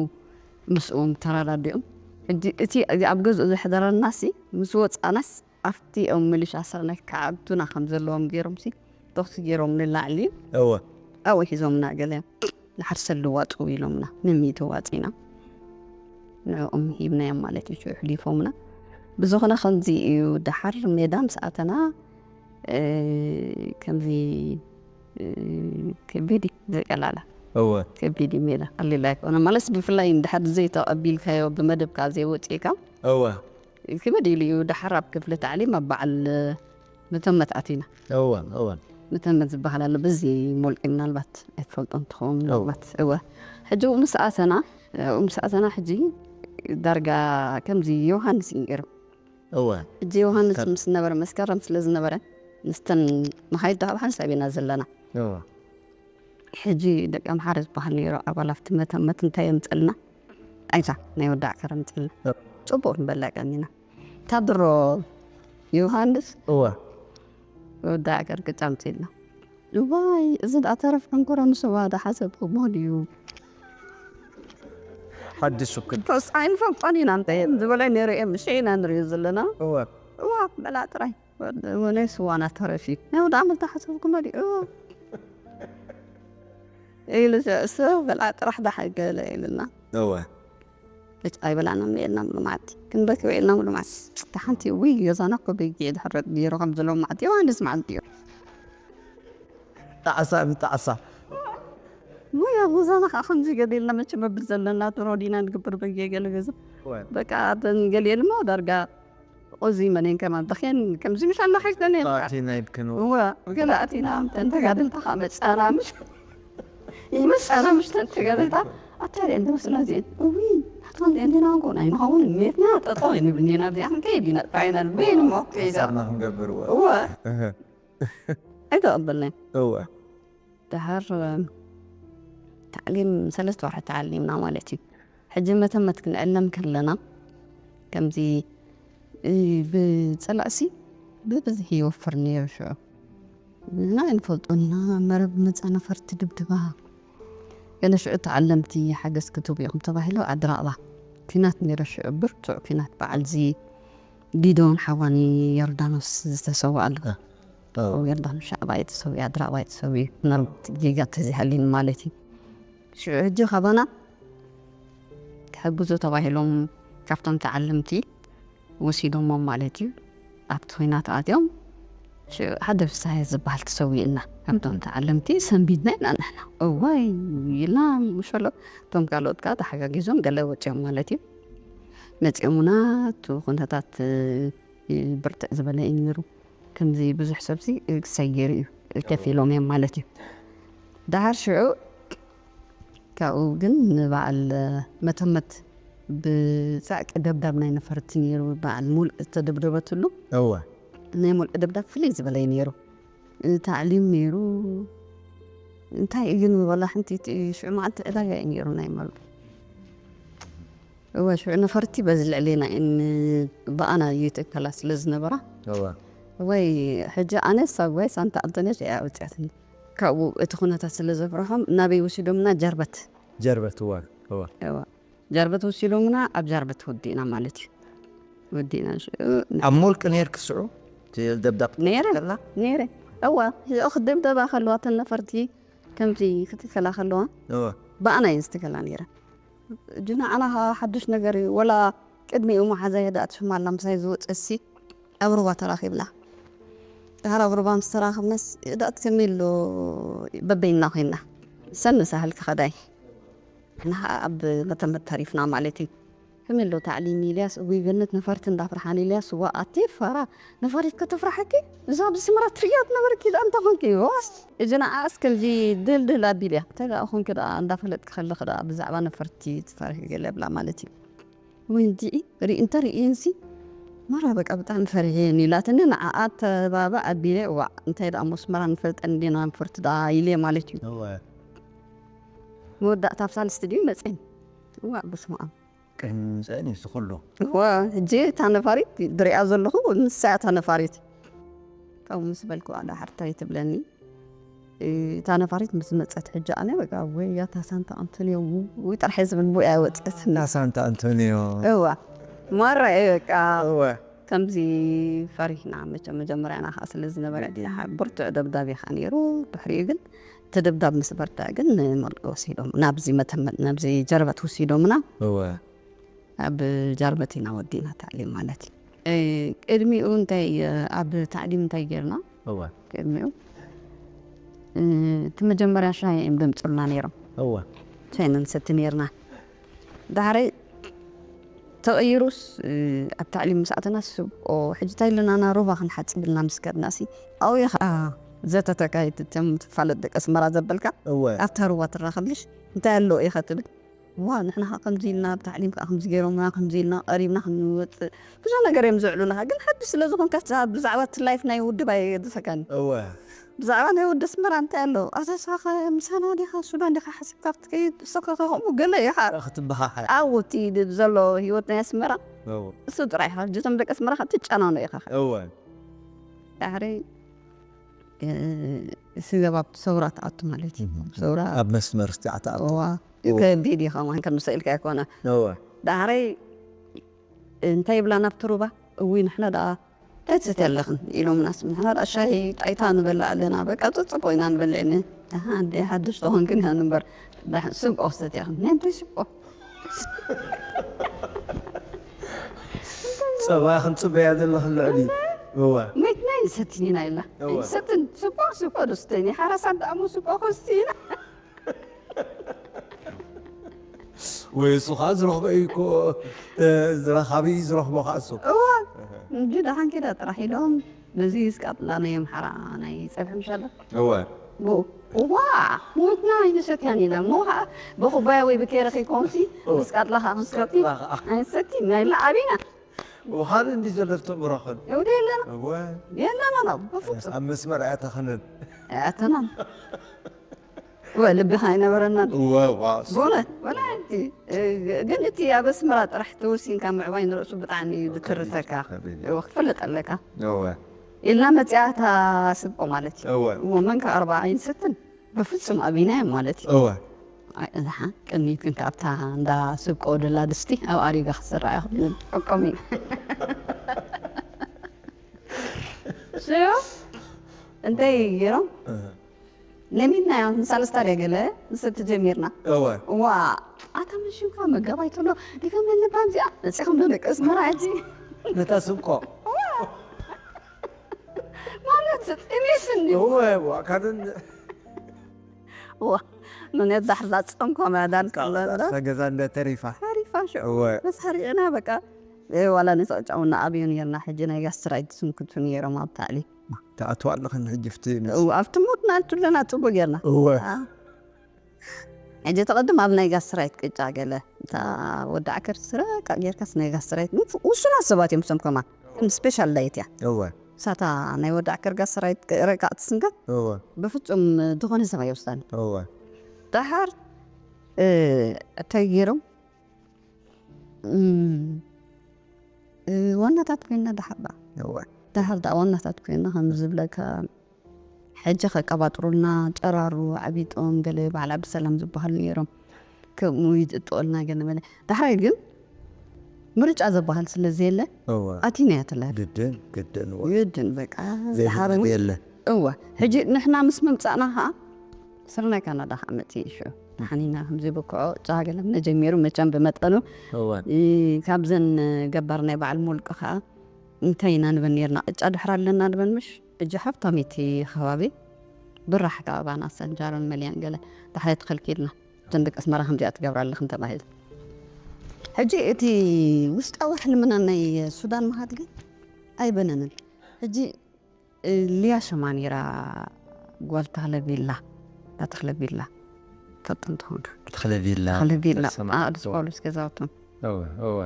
ምስኦም ተረዳዲኦም። ሕጂ እቲ፣ እዚ ኣብ ገዝኡ ዘሕደረና ሲ፣ ምስ ወጻናስ ኣብቲ ኦም ምልሻ ስርናይ ክዓብዱና ከም ዘለዎም ገይሮም ሲ፣ ተኹሲ ገይሮም ንላዕሊ እወ። ኣብኡ ሒዞምና ገለ። ንሓርሰሉ ዋጡ ኢሎምና፣ ንሚእቲ ዋጺና ንዕኦም ሂብናዮም ማለት እዩ፣ ሽዑ ሕሊፎምና። ብዝኾነ ከምዚ እዩ፣ ደሓር ሜዳ ምስ ኣተና፣ እ፣ ከምዚ፣ እ፣ ከቢድ እዩ፣ ዘቀላላ። እወ። ከቢድ እዩ ሜዳ፣ ቀሊል ኣይኮነ። ማለት ብፍላይ እንድሕር ዘይተቐቢልካዮ፣ ብመደብካ ዘይወጺእካ፣ እወ። ክብድ ኢሉ እዩ። ደሓር ኣብ ክፍሊ ታዕሊም ኣብ በዓል መተመት ኣቲና። እወ፣ እወ። መተመት ዝበሃል ኣሎ። በዚ ሞልቂ ምናልባት ኣይትፈልጦን ትኸውን፣ እወ። ምናልባት። እወ። ሕጂ ኣብኡ ምስ ኣተና፣ ኣብኡ ምስ ኣተና ሕጂ ዳርጋ ከምዚ ዮሃንስ እዩ ነይሩ። እወ። ሕጂ ዮሃንስ ካብ ምስ ነበረ፣ መስከረም ስለ ዝነበረ፣ ምስተን መኻይድ ካብ ሓንሳብ ኢና ዘለና። እወ። ሕጂ ደቂ ኣምሓራ ዝበሃል ነይሩ፣ ኣባል ኣብቲ መተመት እንታይ የምፅልና? ጣይታ ናይ ወዳዕ ከረምፅልና። እወ። ፅቡቅ ንበልዕ ቀኒና። እታ ድሮ ዮሃንስ እወ። ወዳዕ ገርግጫ ኣምፅልና። እዋይ፣ እዚ ደኣ ተረፍ ዕንኮሮ ንስዋ ዳ ሓሰብኩሞ ድዩ? ሓድሽ ውክል። ተስ ኣይንፈልጦን ኢና፣ እንታይ እዮም ዝበለ ነይሩ እዮም፣ ምሽ ኢና ንሪኦ ዘለና። እወ። እዋ፣ በላ ጥራይ። ወደ-፣ ወናይ ስዋና ተረፊ። ናይ ወዳዕ መልታ ሓሰብኩሞ ድዩ? ኢሉ ዘ-፣ እሱ በላ ጥራሕ ዳሓይ ገለ ኢሉና። እወ። ልጅ ኣይበላና እምኒ ኢልና ሙሉ መዓልቲ። ክንበኪ ውዒልና ሙሉ መዓልቲ። እታ ሓንቲ፣ ውይ፣ ገዛና እኮ በጊዕ ድሕረት ገይሩ ከም ዘሎ መዓልቲ፣ ዮሃንስ መዓልቲ እዩ። ጣዕሳ ብጣዕሳ። ውይ፣ ኣብ ገዛና ከዓ ከምዚ ገለ ኢልና መቸም መብል ዘለና ድሮ ዲና ንግብር በጊዕ ገለ ገዛ። እወ። በቃ፣ እተን ገሊኤን እሞ ዳርጋ እዚ መን ከማን ተኸን ከምዚ ምሽ ኣለኻ ይስደን እየ። ኣቲ ናይ ብክን እወ፣ ገለ ኣቲና፣ እተን ተጋደልቲ ኸዓ መጻና ምሽ፣ ይመጻና ምሽ፣ እተን ተጋደልታ፣ ኣታ ሪአን ዝመስላ እዚአን። እውይ፣ ኣቶም ሪአን ዲና እንኮ ናይ ንኸውን ሜትና ጠጠው ኣይንብልን ኢና፣ እዚኣ ክንከይድ ኢና፣ ጥራይ ኢና ንብል እሞ፣ ከይዛ። ሰርና ክንገብር እወ። እወ። እህ። ኣይተቐበልናን። እወ። ደሓር ታዕሊም ሰለስተ ወርሒ ተዓሊምና ማለት እዩ። ሕጂ መተመት ክንዕለም ከለና ከምዚ፣ እ፣ ብጸላእሲ ብብዝሒ ይወፍር ነይሩ ሽዑ። ንሕና ኣይንፈልጦን ኢና፣ መረብ መጻ ነፈርቲ ድብድባ። ገለ ሽዑ ተዓለምቲ ሓገዝ ክትህቡ ኢኹም ተባሂሉ ዓዲ ራቕባ። ኲናት ነይሩ ሽዑ፣ ብርቱዕ ኲናት በዓል እዚ ጊዶን ሓዋኒ ዮርዳኖስ ዝተሰውኣሉ። ኣዎ። ዮርዳኖስ ሻዕባይ ተሰዊኡ፣ ዓዲ ራቕባይ ተሰዊኡ። ምናልባት ጌጋ እንተዘይሃልዩኒ ማለት እዩ። ሽዑ ሕጂ ካባና ክሕግዙ ተባሂሎም ካብቶም ተዓለምቲ ወሲዶሞም ማለት እዩ። ኣብቲ ኹናት ኣትዮም፣ ሽዑ ሓደ ፍስሃየ ዝበሃል ተሰዊኡና። ካብቶም ተዓለምቲ ሰንቢድና ኢና ንሕና። እዋይ ኢልና፣ ምሸሎ እቶም ካልኦት ከዓ ተሓጋጊዞም ገለ ወፂኦም ማለት እዩ። መፂኦምና፣ እቲ ኩነታት ብርትዕ ዝበለ እዩ ነይሩ። ከምዚ ብዙሕ ሰብሲ ክሳይ ገይሩ እዩ፣ ከፊሎም እዮም ማለት እዩ። ደሓር ሽዑ ካብኡ ግን ንበዓል መተመት ብጻዕቂ ደብዳብ ናይ ነፈርቲ ነይሩ። በዓል ሙልእ ዝተደብደበትሉ እወ ናይ ሙልእ ደብዳብ ፍልይ ዝበለ እዩ ነይሩ። ታዕሊም ነይሩ። እንታይ እዩ ግን ወላ ሓንቲ እቲ ሽዑ መዓልቲ ዕዳጋ እዩ ነይሩ ናይ መሉ። እወ ሽዑ ነፈርቲ በዚ ልዕሌና እን ብኣና እዩ ተከላ ስለ ዝነበራ እወ ወይ ሕጂ ኣነስ ኣብ ወይ ሳንታ ኣንቶንዮስ እያ ኣውፅያትኒ። ካብኡ እቲ ኩነታት ስለ ዘፍርሖም ናበይ ወሲዶምና ጀርበት ጀርበት እወ እወ እወ ጃርበት ወሲዶምና ኣብ ጃርበት ወዲእና ማለት እዩ። ወዲእና ሽዑ ኣብ ሞልቂ ነይርኪ ስዑ? እቲ ደብዳብ ነይረ። ከላ? ነይረ። እዋ ሽዑ ክደብደባ ከለዋ እተን ነፈርቲ ከምዚ ክትከላ ከለዋ እወ። ብኣና እየን ዝትከላ ነይረ። እጂ ንዓና ከዓ ሓዱሽ ነገር እዩ። ወላ ቅድሚኡ መሓዛየ ደኣ ትሽማላ ምሳይ ዝወፀሲ ኣብ ሩባ ተራኺብና። ድሓር ኣብ ሩባ ምስ ተራኸብናስ ደኣ ከመይ ኣሎ በበይንና ኮይንና ሰኒ ሳህል ክኸዳይ ንሓ ኣብ መተመት ተሪፍና ማለት እዩ። ከመይ ኣሎ ታዕሊም ኢልያስ እጉይ ገነት ነፈርቲ እንዳፍርሓን ኢልያስ ዋ ኣቲ ፋራ ነፈሪት ከተፍርሓኪ እዛ ኣብዚ ስምራ ትርእያ ትነበርኪ ደኣ እንታይ ኮንኪ ዋስ እዚ ንዓስ ከምዚ ድልድል ኣቢል እያ እንታይ ደኣ ኮንኪ ደኣ እንዳፈለጥኪ ከለኺ ደኣ ብዛዕባ ነፈርቲ ትፈርሒ ገለ ብላ ማለት እዩ። ወይ እንዲዒ ርኢ እንተ ርእየንሲ ማራ በቃ ብጣዕሚ ፈሪሐ እየን ኢላትኒ ንዓኣ ተባባዕ ኣቢለ ዋዕ እንታይ ደኣ መስመራ ንፈልጠን እንዲና ንፈርቲ ደኣ ኢለ ማለት እዩ። እወ። መወዳእታ ኣብ ሳልስቲ ድዩ መፅን ዋዕ በስመ ኣብ ቅንፀን እዩ ዝኽሉ እወ። ሕጂ እታ ነፋሪት ድሪኣ ዘለኹ ንሳ እያ እታ ነፋሪት ካብኡ ምስ በልኩ ዋዕ ደሓር እንታይ ትብለኒ እታ ነፋሪት ምስ መፀት ሕጂ ኣነ በቃ ወይ ያታ ሳንታ ኣንቶኒዮ ውይ ጥራሕ ዝብል ቡያ ወፀት እታ ሳንታ ኣንቶኒዮ እዋ ማራ እየ በቃ እወ ከምዚ ፈሪሕና መቸም መጀመርያና ከዓ ስለ ዝነበረ ብርቱዕ ደብዳብ ኢኻ ነይሩ ድሕሪኡ ግን እቲ ደብዳብ ምስ በርዳ ግን ንመልቂ ወሲዶም ናብዚ መተመ ናብዚ ጀርበት ወሲዶምና እወ ኣብ ጃርበት ኢና ወዲእና ታዕሊም ማለት እዩ። ቅድሚኡ እንታይ ኣብ ታዕሊም እንታይ ጌርና? እወ። ቅድሚኡ እቲ መጀመርያ ሻሂ እዮም ደምፅልና ነይሮም። እወ። ሻሂ ንሰቲ ነይርና። ዳሕረይ ተቐይሩስ ኣብ ታዕሊም ምስ ኣተና ስብቆ ሕጂ እንታይ ኣለና ና ሩባ ክንሓፅብ ኢልና ምስ ከድና ሲ ኣብኡ ኢኻ ዘተ ተካይድ እቶም ትፋለጥ ደቂ ኣስመራ ዘበልካ እወ። ኣብታ ሩባ ትራኸብልሽ እንታይ ኣለዎ ኢኻ ትብል ዋ ንሕና ከዓ ከምዚ ኢልና ብታዕሊም ከዓ ከምዚ ገይሮምና ከምዚ ኢልና ቀሪብና ክንወፅእ ብዙሕ ነገር እዮም ዝዕሉና ግን ሓድሽ ስለ ዝኾንካ ብዛዕባ እቲ ላይፍ ናይ ውድብ ኣየገድሰካን እወ ብዛዕባ ናይ ወዲ ኣስመራ እንታይ ኣሎ ኣዛስኻ ምሳና ዲኻ ሱዳን ዲኻ ሓሲብካ ክትከይድ እሶካ ከምኡ ገለ ኢኻ ክትበሃሃል ኣብኡ እቲ ዘሎ ህይወት ናይ ኣስመራ እወ እሱ ጥራይ ኢኻ ሕጂ እቶም ደቂ ኣስመራ ከዓ ትጨናኖ ኢኻ እወ ዳሕረይ ስገብ ኣብቲ ሰውራ ትኣቱ ማለት እዩ። ሰውራ ኣብ መስመር እስቲ ኣትኣቱ። እዋ እወ። ከቢድ እዩ ከማን ከም ሰኢልካ ኣይኮነ። እወ። ዳሕረይ እንታይ ይብላ ናብቲ ሩባ እውይ ንሕና ደኣ እንታይ ትሰትያ ኣለኽን ኢሎምናስ ንሕና ደኣ ሻሂ ጣይታ ንበልዕ ኣለና በቃ ጽጽቦ ኢና ንበልዕ ኒ ኣሃ እንደ ሓድሽ ተኾንክን ኢኻ ንበር ስብቆ ክሰትያ ኽን ናይ እንታይ ስብቆ ጸባ ክንጽበያ ዘለኽን ልዕሊ እወ መይትና ይሰትኒና ኢላ እወ። ሰትን ስቆ ስቆ ዶ ስተኒ ሓራሳት ደኣሞ ስቆ ኮስቲና ወይ እሱ ከዓ ዝረኽበ እዩ እኮ ተ- ዝረኻቢ ዝረኽቦ ከዓ እሱ እዋ እንጂ ደሓን ኪዳ ጥራሕ ኢሎም ነዚ ስቃጥላ ናይ ኣምሓራ ናይ ፀብሒ ምሻለ እወ ብኡ እዋ ሞትና ኣይንሰትያን ኢና እሞ ከዓ ብኩባያ ወይ ብኬረ ከይኮንሲ ስቃጥላ ከዓ ክንሰቲ ኣይንሰቲ ናይላ ኣቢና ውሃን እንዲ ዘለፍቶ ብረኽን የውደ የለና እወ የለና ነው በፍጹም ኣብ መስመር ኣያተኽንን ኣያተናን ወ ልብኻ ኣይነበረናን እወ ዋ ብእውነት ወላ ሓንቲ ግን እቲ ኣብ ኣስመራ ጥራሕ ተወሲንካ ምዕባይ ንርእሱ ብጣዕሚ እዩ ዝትርፈካ ክትፈልጥ ኣለካ እወ ኢልና መፅያ እታ ስብቆ ማለት እዩ እወ እሞ መንካ ኣርባ ኣይንሰትን በፍጹም ኣቢና እዮም ማለት እዩ እወ እዛ ቅድሚት ግን ካብታ እንዳ ስብቆ ደላ ድስቲ ኣብ ኣሪጋ ክስራ እዩ ሕቆም እዩ ስዮ እንታይ ገይሮም ለሚድናዮ ንሳለስታ ድያ ገለ ንሰቲ ጀሚርና እወ ዋ ኣታ ምን ሽምካ መጋባይ ትብሎ ዲፈ መልባ እዚኣ መፂኹም ዶ ደቂ ኣስመራ ሕጂ ነታ ስንቆ ማለት ጥሜስ እንዲ እወ እወ ካትን ዋ ምን የብዛሕ ዛፀምኮ መዳን ቀለለ ተገዛ እንደ ተሪፋ ሓሪፋ ሽዑ እወ በስ ሓሪቕና በቃ ዋላ ንፀጫውና ኣብዮም ነርና ሕጂ ናይ ጋስትራይት ስንክቱ ነይሮም ኣብ ታዕሊ ተኣትዋ ኣለኽን ሕጂ ፍቲ ኣብቲ ሞትና እንቱለና ፅቡቅ ጌርና እወ ሕጂ ተቐድም ኣብ ናይ ጋስትራይት ቅጫ ገለ እታ ወዲ ዓከር ስረ ቃ ጌርካስ ናይ ጋስትራይት ውሱናት ሰባት እዮም ሰም ከማን ስፔሻል ዳይት እያ እወ ሳታ ናይ ወዲ ዓከር ጋስትራይት ረቃቕቲ ስንጋ እወ ብፍጹም ዝኾነ ሰብ ኣይወስዳን እወ ደሓር እንታይ ገይሮም እም፣ እ፣ ዋናታት ኮይና ደሓባ እወ ደሓር ደኣ ዋናታት ኮይና ከም ዝብለካ ሕጂ ከቀባጥሩልና ጨራሩ ዓቢጦም ገለ በዓል ዓብሰላም ዝበሃሉ ነይሮም ከምኡ ይጥጥኦልና ገለ መለ ዳሕራይ ግን ምርጫ ዝበሃል ስለ ዘየለ እወ ኣቲናያ ትላል ግድን ግድን እወ ግድን በቃ ደሓር ዘይግድን የለ እወ ሕጂ ንሕና ምስ ምምፃእና ከዓ ስርናይ ካናዳ ከዓ መፅእ እዩ ሽዑ ተሓኒና ከምዚ ብክዖ ጫ ገለ መጀሚሩ መቸም ብመጠኑ እወ እ፣ ካብዘን ገባር ናይ በዓል ሙልቂ ከዓ እንታይ ኢና ንበን ነርና ቅጫ ድሕር ኣለና ንበን ምሽ እጂ ሃብታም እቲ ከባቢ ብራሕ ከዓ ባና ሰንጃሮን መልያን ገለ ዳሕራይ ትኸልኪልና እተን ደቂ ኣስመራ ከምዚኣ ትገብራ ኣለኽን ተባሂሉ ሕጂ እቲ ውስጣዊ ሕልምና ናይ ሱዳን ምኻድ ግን ኣይበነንን ሕጂ እ፣ ሊያ ሸማ ነይራ ጓል ተኽለ ቪላ እታ ተኽለ ቪላ ፈልጦ እንትኾን ተኽለ ቪላ ተኽለ ቪላ ሰማ- ኣቅዱስ ጳውሎስ ገዛውቶም እወ እወ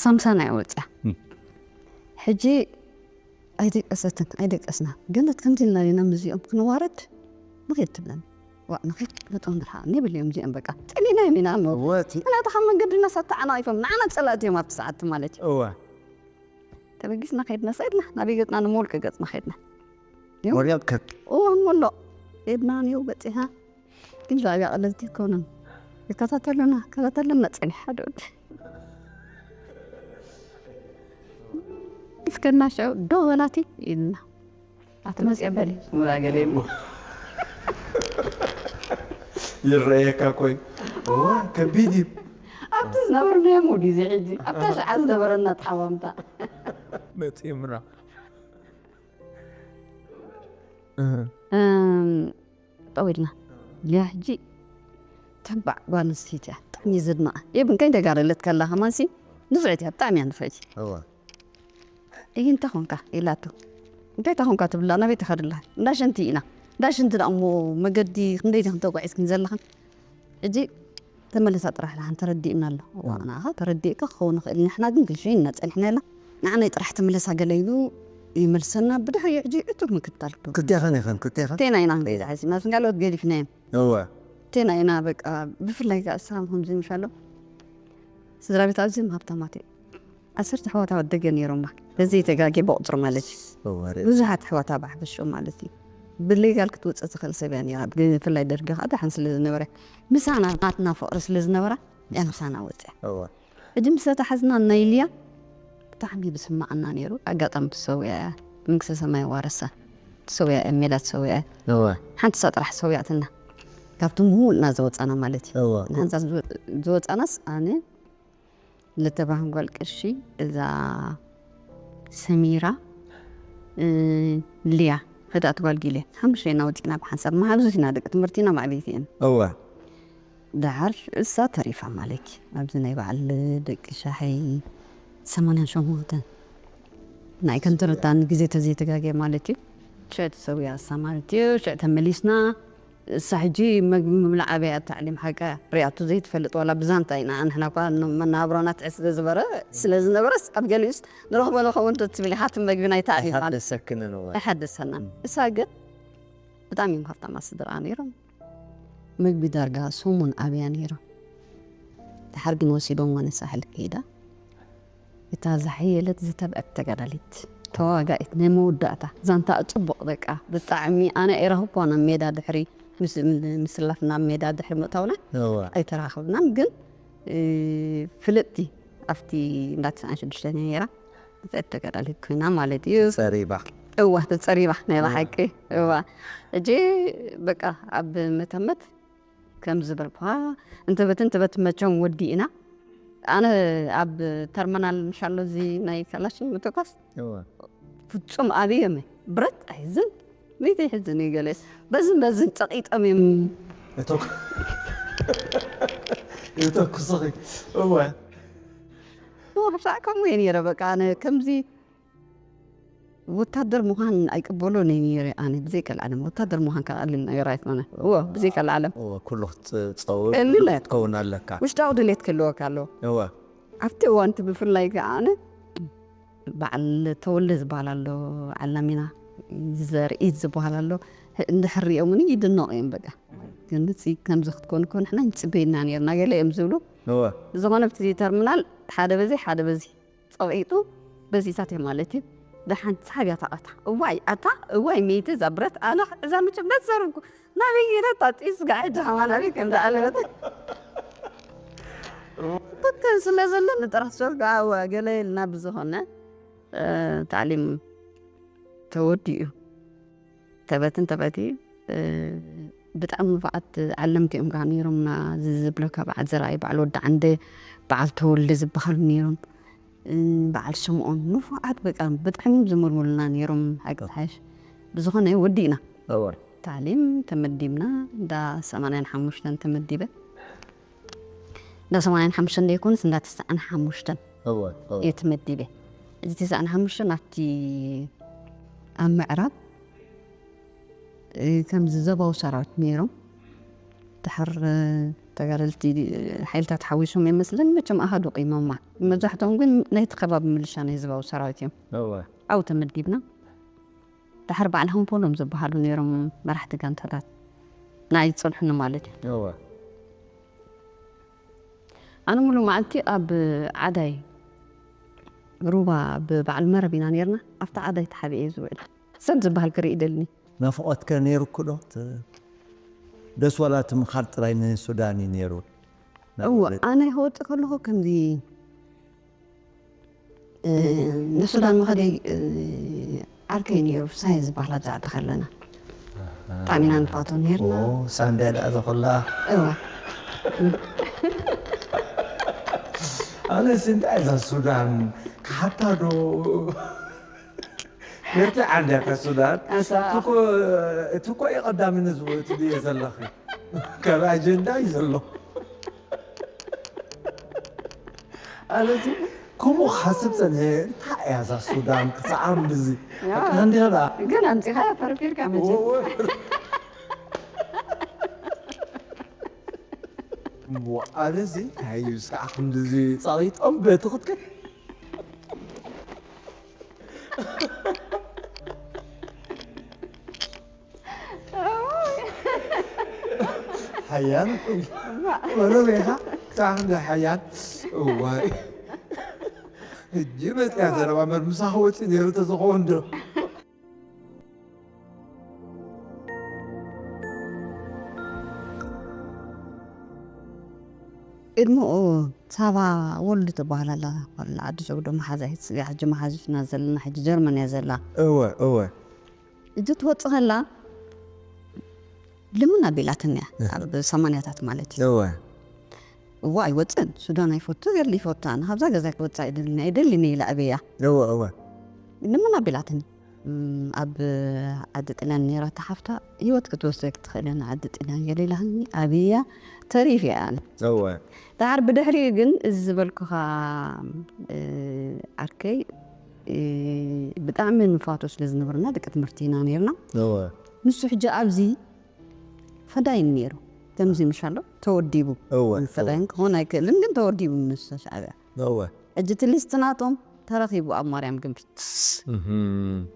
ሳምሳና እያ ወፅያ እም። ሕጂ ኣይደቀሰትን ኣይደቀስና ግን ከምዚ ኢልና ኢና ምስዚኦም ክንዋረድ ንኸይድ ትብለን ዋ ንኸይድ ነጦም ድሓ ንብል እዮም እዚኦም በቃ ፀሊና እዮም ኢና እሞ እወ እቲ ናታ ካብ መንገድና ሳብ ተዓናቒፎም ንዓና ፀላእቲ እዮም ኣብቲ ሰዓት ማለት እዩ እወ ተበጊስና ከይድና ሰይድና ናበይ ገፅና ንመውልቂ ገፅና ከይድና ወርያብ ከብ እዋን ሞሎ ከይድና ንየው በፂሓ ግን ዛዕባ ቀለልቲ ይኮኑን ይከታተሉና ከታተለና ፀኒሕ ሓደ ወዲ እስከና ሸው ዶ በላቲ ኢልና ኣትመፅኦ በሊ ሙላ ገለ እሞ ይረኣየካ ኮይ እዋ ከቢድ እዩ ኣብቲ ዝነበርናዮ ሙድ እዩ እዚ ሕጂ ኣብታ ሸዓ ዝነበረና ተሓዋምታ መፂምና እም፣ ጠው ኢልና ያ ሕጂ ተባዕ ጓል ኣንስተይቲ እያ ብጣዕሚ እየ ዘድንቓ የብን ከይተጋደለት ከላ ከማንሲ ንፍዕቲ እያ ብጣዕሚ እያ ንፍዕቲ እዋ ይህ እንታይ ኾንካ ኢላቶ እንታይ ተኾንካ ትብላ ናበይ ተኸድላ እንዳሸንቲ ኢና እንዳሸንቲ ደኣ እሞ መገዲ ክንደይቲ ክንተጓዒዝክን ዘለኽን ሕጂ ተመለሳ ጥራሕ ለሓን ተረዲእና ኣሎ ዋናኻ ተረዲእካ ክኸውን ይኽእል ንሕና ግን ክንሸይና ፀኒሕና የላ ንዓናይ ጥራሕ ተመለሳ ገለ ኢሉ ይመልሰና ብድሕሪ ሕጂ እቱብ ምክታል ክልቴኸን ኢኸን ክልቴኸን ቴና ኢና ክንገዛ ሓሲብና ስንጋሎት ገዲፍናዮም እወ ቴና ኢና በቃ ብፍላይ ከዓ ስራም ከምዚ ምሻሎ ስድራ ቤት ኣዝዮም ሃብታማት እዮም ዓሰርተ ኣሕዋት ኣወደገ ነይሮማ በዘይተጋጌ ብቁፅሪ ማለት እዩ እወ ርእ ብዙሓት ኣሕዋት ኣብ ሓፈሽኡ ማለት እዩ ብሌጋል ክትወፅእ ትኽእል ሰብ እያ ነይራ ብፍላይ ደርጊ ከዓ ደሓን ስለ ዝነበረ ምሳና ናትና ፍቕሪ ስለ ዝነበራ እያ ምሳና ወፅያ እወ ሕጂ ምስ ተታሓዝና ናይ ልያ ብጣዕሚ ብስማዓና ነይሩ ኣጋጣሚ ትሰውያ እያ መንግስተ ሰማይ ዋረሳ ትሰውያ እያ ሜዳ ትሰውያ እያ እወ ሓንቲ ሳ ጥራሕ ሰውያትና ካብቲ ምውልና ዝወፃና ማለት እዩ እወ ንሓንሳ ዝወፃናስ ኣነ ለተባህን ጓል ቅርሺ እዛ ሰሚራ እ፣ ልያ ህዳት ጓል ጊሌ ሓሙሽተና ወፂና ብሓንሳብ መሃዙት ኢና ደቂ ትምህርቲ ኢና ማዕበይቲ እየን እወ ደሓር እሳ ተሪፋ ማለት እዩ ኣብዚ ናይ በዓል ደቂ ሻሐይ ሰማንያን ሸሞንተን ናይ ከንተረታን ግዜ ተዘይተጋገየ ማለት እዩ ሽዕ ተሰዊያ እሳ ማለት እዩ ሽዕ ተመሊስና እሳ ሕጂ መግቢ ምብላዕ ኣበይ ኣብ ታዕሊም ሓቀ ሪኣቱ ዘይትፈልጥ ዋላ ብዛንታ ኢና ንሕና እኳ መናብሮና ትሕት ስለ ዝበረ ስለ ዝነበረስ ኣብ ገሊኡስ ንረኽቦ ንኸውን ትብል ኢኻ እቲ መግቢ ናይ ታዕሊም ማለት ኣይሓደሰክንን እወ ኣይሓደሰናን እሳ ግን ብጣዕሚ እዮም ሃብታማ ስድራ ነይሮም መግቢ ዳርጋ ሰሙን ኣብያ ነይሮም ድሓር ግን ወሲዶም ዋነ ሳሕል ከይዳ እታ ዝሓየለት ዝተብዐት ተጋዳሊት ተዋጋኢት ናይ መወዳእታ ዛንታ ፅቡቕ በቃ ብጣዕሚ ኣነ ኣይረኽብኳ ናብ ሜዳ ድሕሪ ምስ- ምስላፍ ናብ ሜዳ ድሕሪ ምእታውና እወ ኣይተራኸብናን ግን እ፣ ፍልጥቲ ኣብቲ እንዳ ትስዓን ሽዱሽተ ነይራ ብፅዕት ተጋዳሊት ኮይና ማለት እዩ ፀሪባ እዋ ተፀሪባ ናይ ብሓቂ እዋ እጂ በቃ ኣብ መተመት ከም ዝበልኩኻ፣ እንተበት እንተበት መቸም ወዲእና። ኣነ ኣብ ተርመናል ምሻሎ እዚ ናይ ካላሽን ምትኳስ ፍጹም ኣብዮም ብረት ኣይሕዝን፣ መይተ ይሕዝን እዩ ገለ። በዝን በዝን ጸቒጦም እዮም። እተኩስኺ። እወ። ብዛዕ ከምኡ እየ ነይረ። በቃ ኣነ ከምዚ ወታደር ምዃን ኣይቅበሎን እየ ነይረ። ኣነ ብዘይ ቀልዓለም ወታደር ምዃን ከቐልል ነገር ኣይኮነ። እዎ ብዘይ ቀልዓለም እወ፣ ኩሉ ክትፀውር ቀሊል ክትከውን ኣለካ። ውሽጣዊ ድሌት ክህልወካ ኣለዎ። እወ። ኣብቲ እዋን እቲ ብፍላይ ከዓ ኣነ በዓል ተወልደ ዝበሃል ኣሎ፣ ዓላሚና ዘርኢት ዝበሃል ኣሎ። እንድሕር ሪኦምኒ ይድነቑ እዮም። በቃ ግን እዚ ከምዚ ክትኮን እኮ ንሕና ንፅበየና ነርና ገለ እዮም ዝብሉ። እወ። ዝኾነ ኣብቲ ተርሚናል ሓደ በዚ ሓደ በዚ ፀቂጡ በዚታት እየ ማለት እዩ። ደሓን ሳብ እያ ታቐታ። እዋይ ኣታ እዋይ መይቲ እዛ ብረት ኣነ እዛ ምጭ ብረት ዘርጉ ናበይ ገለ ታጢስ ጋር ጃማ ናበይ ከም ደኣለበት። ትክክል ስለ ዘሎ ንጥራሕ ሰርጋ ገለ ኢልና ብዝኾነ ታዕሊም ተወዲኡ። ተበትን ተበቲ ብጣዕሚ ንፉዓት ዓለምቲ እዮም ከዓ ነይሮምና። ዝብለካ በዓል ዘርኣይ በዓል ወዲ ዓንደ በዓል ተወልደ ዝበሃሉ ነይሮም። በዓል ስምኦን ንፉዓት በቃ ብጣዕሚ ዝምልምሉና ነይሮም። ሓቂ ሓሽ ብዝኾነ ወዲእና እወ ታዕሊም ተመዲብና እንዳ ሰማንያን ሓሙሽተን ተመዲበ። እንዳ ሰማንያን ሓሙሽተን ዘይኮንስ እንዳ ትስዓን ሓሙሽተን እወ እወ እየ ተመዲበ። እዚ ትስዓን ሓሙሽተን ኣብቲ ኣብ ምዕራብ ከምዚ ዘባዊ ሰራዊት ነይሮም። ድሕር ተጋደልቲ ሓይልታት ሓዊሶም ይመስለን መቸም ኣሃዱ ቂሞማ። መብዛሕትኦም ግን ናይቲ ከባቢ ምልሻ ናይ ህዝባዊ ሰራዊት እዮም። እወ ኣብኡ ተመዲብና። ድሕር በዓል ሃምፖሎም ዝበሃሉ ነይሮም መራሕቲ ጋንታታት ናይ ዝፀንሑኒ ማለት እዩ። እወ ኣነ ሙሉ መዓልቲ ኣብ ዓዳይ ሩባ ብበዓል መረብ ኢና ነርና። ኣብቲ ዓዳይ ተሓቢኤ ዝውዕል ሰብ ዝበሃል ክርኢ ደልኒ። ናፍቆትከ ነይሩኩ ዶ? ት- ደስ ዋላ እቲ ምኻድ ጥራይ ንሱዳን እዩ ነይሩ። እወ ኣነ ክወፅእ ከለኹ ከምዚ እ፣ ንሱዳን መኸደይ እ፣ ዓርከይ ነይሩ ሳየ ዝበሃል ኣብዛ ዓዲ ከለና ብጣዕሚ ኢና ንፋቶ ነርና። ሳንዳ ደኣ ዘኸላ እወ ኣነስ እንታይ እዛ ሱዳን ክሓታ ዶ? ነቲ ዓንዳካ ሱዳን ኣሳ እቲ እኮ እዩ ቀዳሚ ነዚ ትብልዮ ዘለኺ ካብ ኣጀንዳ እዩ ዘሎ። ኣነቲ ከምኡ ክሓስብ ፀኒሐ። እንታይ እያ እዛ ሱዳን ክፀዓም ብዚ ያ። እንዲላ ግን ኣምፂኻ ፐርፊርካ መቸ ኣነዚ እንታይ እዩ እስካዕ ክንድዚ ፀቒጦም በቲ ክትከ ሓያል መረብ ኢኻ ብጣዕሚ ሓያል። እዋይ ሕጂ መፅያ ዘረባ መርምሳ ክወፅእ ነይሩ ተዝኸውን ዶ? ቅድሚኡ ሳባ ወልዱ ትበሃል ኣላ። ወላ ዓዲ ሸጉዶ መሓዛ እያ። ሕጂ መሓዙትና ዘለና ሕጂ ጀርመን እያ ዘላ። እወ እወ እጅ ትወፅእ ከላ ልምን ኣቢላትን እያ ኣብ ሰማንያታት ማለት እዩ። እወ እዋ ኣይወፅን ሱዳን ኣይፈቱ ገድሊ ይፈቱ ኣነ ካብዛ ገዛ ክወፅእ ኣይደልን ኣይደልን ኢለ ኣብያ እወ እወ ልምን ኣቢላትን እም፣ ኣብ ዓዲ ጥልያን ነይራ እታ ሓፍታ ህይወት ክትወስደ ክትኽእልን ዓዲ ጥልያን ገለ ኢላትኒ ኣብያ ተሪፍ እያ ኣነ እወ ዳሓር ብድሕሪኡ ግን እዚ ዝበልኩኻ እ፣ ዓርከይ እ፣ ብጣዕሚ ንፋቶ ስለ ዝነበርና ደቂ ትምህርቲ ኢና ነርና እወ ንሱ ሕጂ ኣብዚ ፈዳይን ነይሩ ከምዚ ምሻሎ ተወዲቡ እወ ፈዳይን ክኾን ኣይክእልን ግን ተወዲቡ ምስ ሻዕብያ እወ ሕጂ እቲ ሊስት ናቶም ተረኺቡ ኣብ ማርያም ግንቢ እህም፣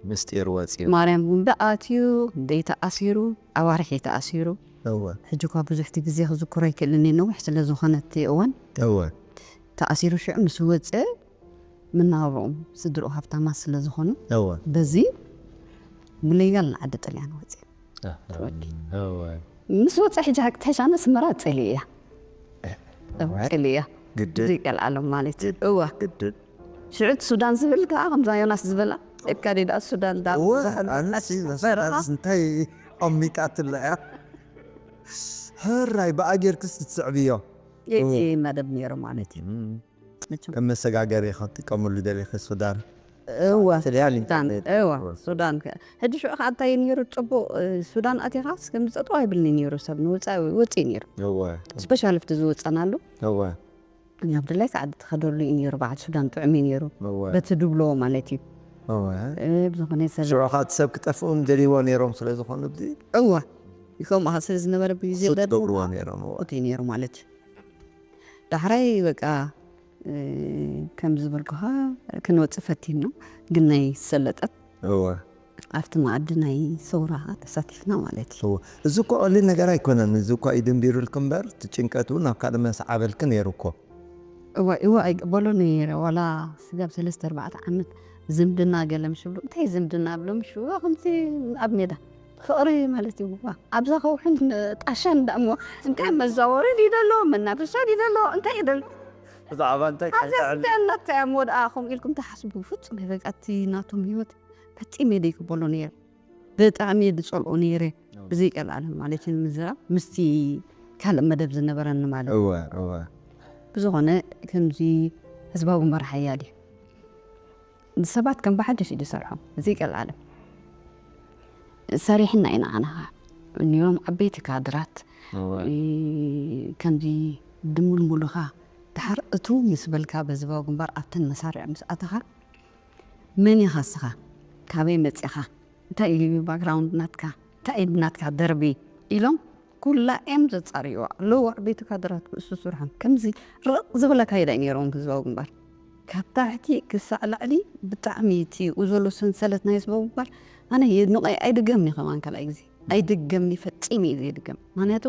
ምስጢር ወፂኡ ማርያም ግንቢ ኣትዩ ክንደይ ተኣሲሩ ኣዋርሒ ተኣሲሩ እወ ሕጂ እኳ ብዙሕ እቲ ግዜ ክዝክሮ ኣይክእልን እየ ነዊሕ ስለ ዝኾነ እቲ እዋን እወ ተኣሲሩ ሽዑ ምስ ወፀ መናባብሮኦም ስድርኡ ሃፍታማት ስለ ዝኾኑ እወ በዚ ብሌጋል ንዓዲ ጥልያን ወፅእ እወ ምስ ወፀ ሕጂ ሃክተሽ ኣነ ስመራ ፀሊ እያ ፀሊ እያ ግድን ዘይቀልዓሎም ማለት እዩ እዋ ግድን ሽዑ እቲ ሱዳን ዝብል ከዓ ከምዛ ዮናስ ዝበላ እካ ደኣ ሱዳን ዳ እወ ኣነሲ እንታይ ኣሚጣትላ እያ ሕራይ ብኣ ጌርክስ ትስዕብዮ። የእቲ መደብ ነይሩ ማለት እዩ። መቸም ከም መሰጋገሪ ክትጥቀምሉ ደሊኺ ሱዳን እወ ትልያ ሱዳን ኢንተርኔት እወ ሱዳን ከ- ሕጂ ሽዑ ከዓ እንታይ እዩ ነይሩ ፅቡቅ እ፣ ሱዳን ኣቲኻስ ከም ዝፀጥዋ ይብልኒ ነይሩ ሰብ ንወፃኢ ወፂ ነይሩ እወ ስፔሻል ፍቲ ዝወፀናሉ እወ እኛ ብድላይ ሰዓት ትኸደሉ እዩ ነይሩ በዓል ሱዳን ጥዑም እዩ ነይሩ እወ በቲ ድብሎ ማለት እዩ እወ እ፣ ብዝኾነ ሰብ ሽዑ ከዓ እቲ ሰብ ክጠፍኡ ደልይዎ ነይሮም ስለ ዝኾኑ ብዚ እወ ከምኡ ስለ ዝነበረ ብግዜ ሱት ደርጊ ገብርዎ ነይሮም እወ ኦኬ ነይሩ ማለት እዩ ዳሕራይ በቃ እ፣ ከም ዝበልኩኻ ክንወፅእ ፈቲንና ግን ናይ ሰለጠት እወ ኣብቲ መኣዲ ናይ ሰውራ ተሳቲፍና ማለት እዩ እወ እዚ እኮ ቀሊል ነገር ኣይኮነን። እዚ እኳ እዩ ድንቢሩልክ እምበር እቲ ጭንቀት እውን ናብ ካልእ መስዓበልክ ነይሩ እኮ። እዋ እዋ ኣይቅበሎ ነይረ ዋላ ስጋብ ሰለስተ ኣርባዕተ ዓመት ዝምድና ገለ ምሽ ብሉ እንታይ ዝምድና ብሎ ምሽ ከምዚ ኣብ ሜዳ ፍቕሪ ማለት እዩ ዋ ኣብዛ ከውሕን ጣሻን ዳሞ እንታይ መዛወሪ ድዩ ደሎ መናፈሻ ድዩ ደሎ እንታይ እዩ ደሎ ብዛዕባ እንታይ ኣዛ ጉዳይ እናታ እዮም ወድኣ ከምኡ ኢልኩም ተሓስቡ ፍጹም በቃ እቲ ናቶም ህይወት ፈጺመ ደይክበሎ ነይረ ብጣዕሚ እየ ዝጸልኦ ነይረ ብዘይቀልዓለም ማለት እዩ ንምዝራብ ምስቲ ካልእ መደብ ዝነበረኒ ማለት እዩ እወ እወ ብዝኾነ ከምዚ ህዝባዊ ግንባር ሓያል እዩ ሰባት ከም ብሓድሽ እዩ ዝሰርሖም ዘይቀልዓለም ሰሪሕና ኢና ኣና እኒኦም ዓበይቲ ካድራት እወ እ፣ ከምዚ ድምልሙልኻ ድሓር እቱ ምስ በልካ በህዝባዊ ግንባር ኣብተን መሳርዕ ምስ ኣተኻ መን ኢኻ እስኻ ካበይ መፂኻ እንታይ እዩ ባክግራውንድ ናትካ እንታይ እዩ ናትካ ደርቢ ኢሎም ኩላ እዮም ዘፃርይዋ ኣለዉ ዓበይቲ ካድራት ክእሱ ስርሖም ከምዚ ርቕ ዝበለ ኣካይዳ እዩ ነይሮም ህዝባዊ ግንባር ካብ ታሕቲ ክሳዕ ላዕሊ ብጣዕሚ እቲ ኡ ዘሎ ሰንሰለት ናይ ህዝባዊ ግንባር ኣነ የድንቐ ኣይድገምኒ ከማን ካልኣይ ግዜ ኣይድገምኒ ፈፂሙ እዩ ዘይድገም ምክንያቱ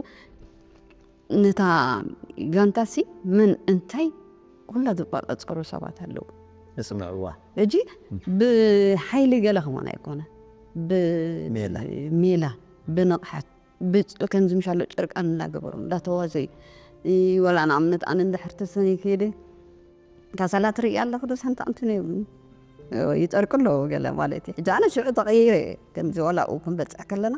ነታ ጋንታሲ መን እንታይ ኩላ ዝቋፀፀሩ ሰባት ኣለዉ እስምዕዋ ሕጂ ብሓይሊ ገለ ከማን ኣይኮነ ሜላ። ብሜላ ብንቕሓት ብጭ- ከምዚ ምሻሎ ጨርቃን እናገበሩ እንዳተዋዘዩ እ፣ ወላ ንኣብነት ኣነ እንድሕር ተሰኒ ከይደ እታ ሰላ ትርኢ ኣለኹ ዶ ሳንታ ኣንቶኒ ይጠርቅ ኣለዎ ገለ ማለት እዩ ሕጂ ኣነ ሽዑ ተቐይረ እየ ከምዚ ወላ ኡ ክንበፅሕ ከለና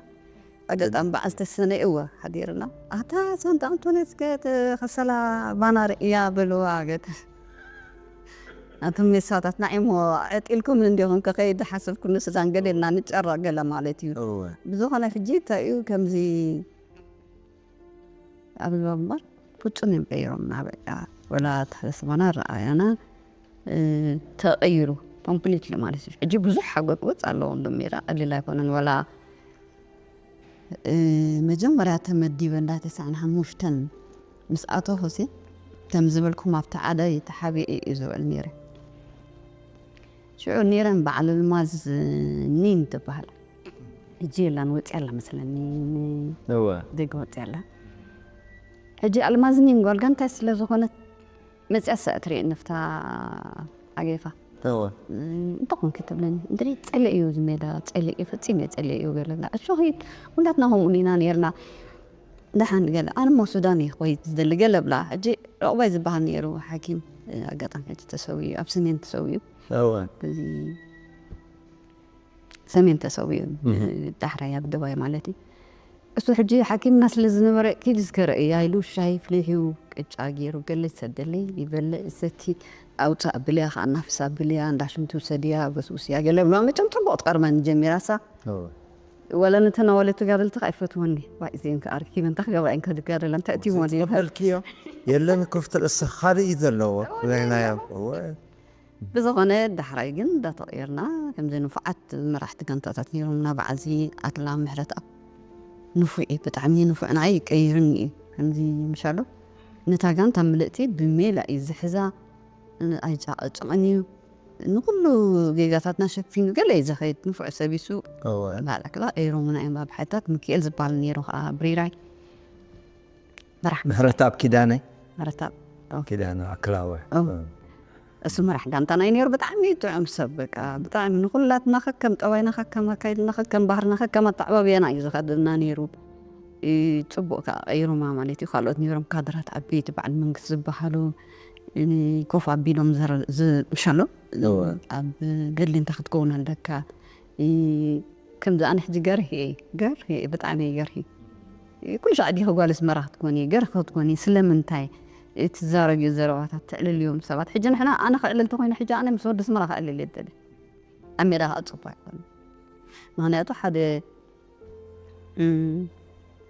ኣጋጣሚ በዓል ተሰነ እወ ሓዲርና ኣታ ሳንታ ኣንቶኒ እስከ እቲ ከሰላ ባና ርእያ በልዋ ገለ ኣቶም ሜሳታት ንዓይ እሞ ዕጢልኩም እንዲኹም ከኸይድ ሓሰብኩ ንስዳን ገለ ኢልና ንጨረቕ ገለ ማለት እዩ እወ ብዝኾነ ሕጂ እንታይ እዩ ከምዚ ኣብ ዝባ እምበር ፍጹም እዮም ቀይሮምና በቃ ወላ ተሓሳስባና ረኣያና እ፣ ተቐይሩ ኮምፕሊትሊ ማለት እዩ ሕጂ ብዙሕ ሓጎጥ ወፅ ኣለዎም ዶ ሜዳ ቀሊል ኣይኮነን ወላ እ፣ መጀመርያ ተመዲበ እንዳ ተስዓን ሓሙሽተን ምስ ኣተኹሲ ከም ዝበልኩም ኣብቲ ዓደ ተሓቢኤ እዩ ዝውዕል ነይረ ሽዑ ነይረን በዓል ኣልማዝ ኒን ትበሃል ሕጂ የላን ወፂያ ኣላ መስለኒ እወ ደገ ወፂያ ኣላ ሕጂ ኣልማዝ ኒን ጓል ጋንታይ ስለ ዝኾነት መፅያ ሰ ትሪእ ንፍታ ኣጌፋ እወ እንተኾንኪ ትብለኒ እንድሪ ፀሊእ እዩ እዚ ሜዳ ፀሊእ እዩ ፈፂም እየ ፀሊእ እዩ ገለና እሱ ኺድ ኩላትና ከምኡ ኢና ነርና ደሓን ገለ ኣነ ሞ ሱዳን እየ ክኸይድ ዝደሊ ገለ ብላ ሕጂ ዕቑባይ ዝበሃል ነይሩ ሓኪም ኣጋጣሚ ሕጂ ተሰውዩ ኣብ ሰሜን ተሰውዩ እወ እዚ ሰሜን ተሰውዩ ዳሕራይ ኣብ ደባይ ማለት እዩ እሱ ሕጂ ሓኪምና ስለ ዝነበረ ኪድ እስከ ረእያ ኢሉ ሻይ ፍሊሑ ቅጫ ገይሩ ገለ ይሰደለይ ይበልዕ ይሰቲ ኣውፃእ ኣብልያ ከዓ ናፍስ ኣብልያ እንዳሽንቲ ውሰድያ በስቡስያ ገለ ብላ መቸም ፅቡቅ ትቀርበኒ ጀሚራሳ እወ ወላ ነተን ኣዋልድ ተጋደልቲ ከዓ ይፈትወኒ ዋ እዚአን ከዓ ኣርኪበን እንታይ ክገብራ እየን ከድጋደላ እንታይ እትይወን በልክዮ የለን ክፍት ርእሲ ካልእ እዩ ዘለዎ ናይናዮ እወ ብዝኾነ ዳሕራይ ግን እንዳተቐየርና ከምዚ ንፉዓት መራሕቲ ጋንታታት ነይሮምና በዓዚ ኣትላ ምሕረት ኣብ ንፉዕ እዩ ብጣዕሚ ንፉዕ ንዓይ ይቀይርኒ እዩ ከምዚ ምሻሎ ነታ ጋንታ ምልእቲ ብሜላ እዩ ዝሕዛ ኣይጫቐጭቕን እዩ ንኩሉ ጌጋታትና ሸፊኑ ገለ እዩ ዝኸይድ ንፉዕ ሰብ ይሱ እወ ባዕላ ክላ ኤሮምና እዮም ኣብ ሓይታት ሚካኤል ዝበሃል ነይሩ ከዓ ብሪራይ መራሕ ምሕረት ኣብ ኪዳነ መረታብ ኪዳነ ኣክላወ እው። እሱ መራሕ ጋንታ ናይ ነይሩ ብጣዕሚ ጥዑም ሰብ በቃ ብጣዕሚ ንኩላትና ከከም ጠባይና ከከም ኣካይድና ከከም ባህርና ከከም ኣተዓባብያና እዩ ዝኸደልና ነይሩ እ፣ ፅቡቅ ከዓ ቀይሩማ ማለት እዩ ካልኦት ነይሮም ካድራት ዓበይቲ በዓል መንግስቲ ዝበሃሉ እ፣ ኮፍ ኣቢሎም ዘረ- ዝ- ምሻሎ እወ። ኣብ ገድሊ እንታይ ክትከውን ኣለካ እ፣ ከምዚ ኣነ ሕጂ ገርሂ እየ ገርሂ እየ ብጣዕሚ እየ ገርሂ ኩሉ ሻዕ ዲኺ ጓል ኣስመራ ክትኮኒ፣ ገርኪ ክትኮኒ፣ ስለምንታይ ትዛረብዮ ዘረባታት፣ ተዕልልዮም ሰባት? ሕጂ ንሕና፣ ኣነ ከዕልል ተኾይነ፣ ሕጂ ኣነ ምስ ወዲ ኣስመራ ከዕልል እየ ዝደሊ። ኣብ ሜዳ ከዓ ጽቡቕ ኣይኮነን። ምኽንያቱ ሓደ፣ እም፣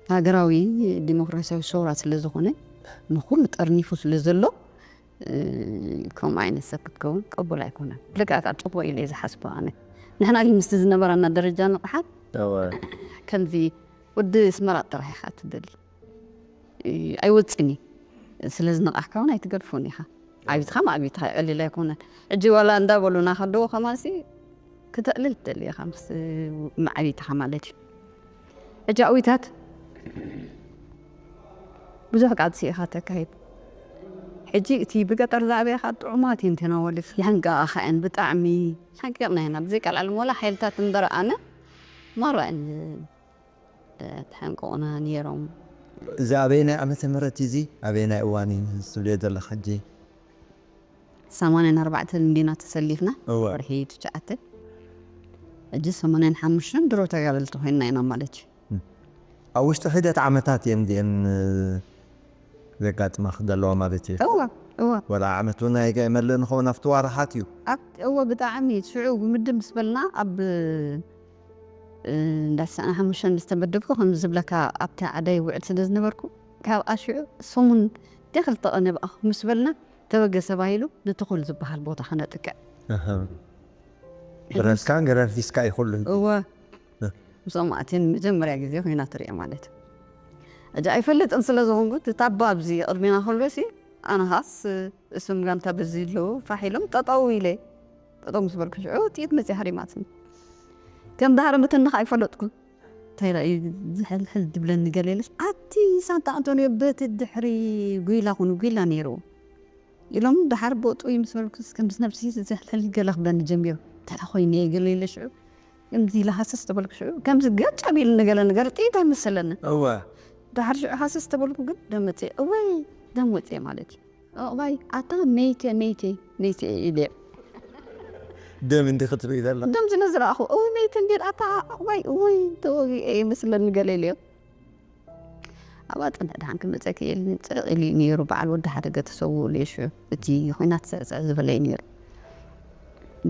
ሃገራዊ ዲሞክራሲያዊ ሰውራ ስለ ዝኾነ፣ ንኹሉ ጠርኒፉ ስለ ዘሎ፣ እ፣ ከምኡ ዓይነት ሰብ ክትከውን ቅቡል ኣይኮነን። ልክዕ ከዓ ጽቡቕ ኢለ እየ ዝሓስቦ ኣነ። ንሕና ግን ምስቲ ዝነበረና ደረጃ ንቕሓት፣ እወ። ከምዚ ወዲ ኣስመራ ጥራሕ ኢኻ ትደሊ። እ፣ ኣይወጽን እዩ። ስለ ዝነቓሕካ እውን ኣይትገድፎን ኢኻ። ዓቢትኻ ማዕቢትኻ፣ ይዕልል ኣይኮነን። ሕጂ ዋላ እንዳበሉና ከለዉ ከማንሲ ክተዕልል ትደሊ ኢኻ፣ ምስ ማዕቢትኻ ማለት እዩ። ሕጂ ኣዊታት ብዙሕ ቃልሲ ኢኻ ተካይድ። ሕጂ እቲ ብገጠር ዝዓበኻ ጥዑማት እየን ተናወልፍ። ይሕንቀቓኻ እየን ብጣዕሚ። ሓቂቕና ኢና። ብዘይ ቃል ዓለም ወላ ሓይልታት እምበር ኣነ ማራ እየን ተሕንቅቑና ነይሮም። እዚ ኣበየናይ ዓመተ ምህረት እዩ እዚ? ኣበየናይ እዋን እዩ ዝብልዮ ዘለኻ ሕጂ? ሰማንያን ኣርባዕተን እንዲና ተሰሊፍና፣ እወ። ወርሒ ትሽዓተ። ሕጂ ሰማንያን ሓሙሽተን ድሮ ተጋደልቲ ኮይንና ኢና ማለት እዩ። ኣብ ውሽጢ ሒደት ዓመታት እየን እዚአን፣ እ፣ ዘጋጥማኽ ዘለዋ ማለት እዩ። እወ፣ እወ። ወላ ዓመት እውን ኣይመልእ ንኸውን ኣብቲ ዋርሓት እዩ። ኣብ-፣ እወ፣ ብጣዕሚ ሽዑ ምድብ ምስ በልና ኣብ፣ እ፣ እንዳ ትስዓን ሓሙሽተን ዝተመደብኩ ከም ዝብለካ ኣብቲ ዓዳይ ውዕል ስለ ዝነበርኩ ካብ ኣሽዑ ሰሙን ደ ክልተ ቀን ንብኣኹ ምስ በልና ተበገሰ ባሂሉ ንትኹል ዝበሃል ቦታ ክነጥቅዕ። ኣሃ። ብረትካን ገረፊስካ ይኹሉ። እወ። እ። ምስኦም ኣትየን መጀመርያ ግዜ ኮይና ትሪኦ ማለት እዩ። ሕጂ ኣይፈልጥን ስለ ዝኾንኩ፣ እቲ ታባ ኣብዚ ቅድሜና ከሎሲ፣ ኣነ ኻስ እሱም ጋንታ በዚ ኣለዉ ፋሕ ኢሎም ጠጠው ኢለ። ጠጠው ምስ በልኩ ሽዑ ጥይት መፅያ ሃሪማትኒ። ከም ዳህረ ምትንኻ ኣይፈለጥኩን። እንታይ ኢላ እዩ ዝሕልሕል ድብለኒ ገለ ኢለስ፣ ኣቲ ሳንታ ኣንቶንዮ በቲ ድሕሪ ጉይላ ኩኑ፣ ጉይላ ነይሩ። ኢሎም ደሓር ቦጡ ይምስበልኩስ ከም ነብሲ ዝሕልሕል ገለ ክብለኒ ጀሚሩ። እንታይ ኮይነ እየ ገለ ኢለ ሽዑ ከምዚ ኢለ ሃሰስ ተበልኩ ሽዑ ከምዚ ገጭ ኣቢሉ ንገለ ነገር ጥይት ኣይመሰለኒ። እወ። ደሓር ሽዑ ሃሰስ ተበልኩ ግን ደም ወፅየ። እወይ ደም ወፅየ ማለት እዩ። እዋይ ኣታ መይተ መይተ መይተ ኢለ። ደም እንዲ ክትርኢ ዘላ። ደም ስለ ዝረኣኹ እው መይተ እንዲ ኣታ እዋይ እወይ ተወጊአ ይመስለኒ ገለ ኢለዮ። ኣብኣ ጽንሕ ደሓን ክመጸኪ ኢልኒ ጽዕቕ ኢሉ እዩ ነይሩ። በዓል ወዲ ሓደገ ተሰውኡ ኢሉ እዩ ሽዑ። እቲ ኹናት ጽዕጽዕ ዝበለ እዩ ነይሩ።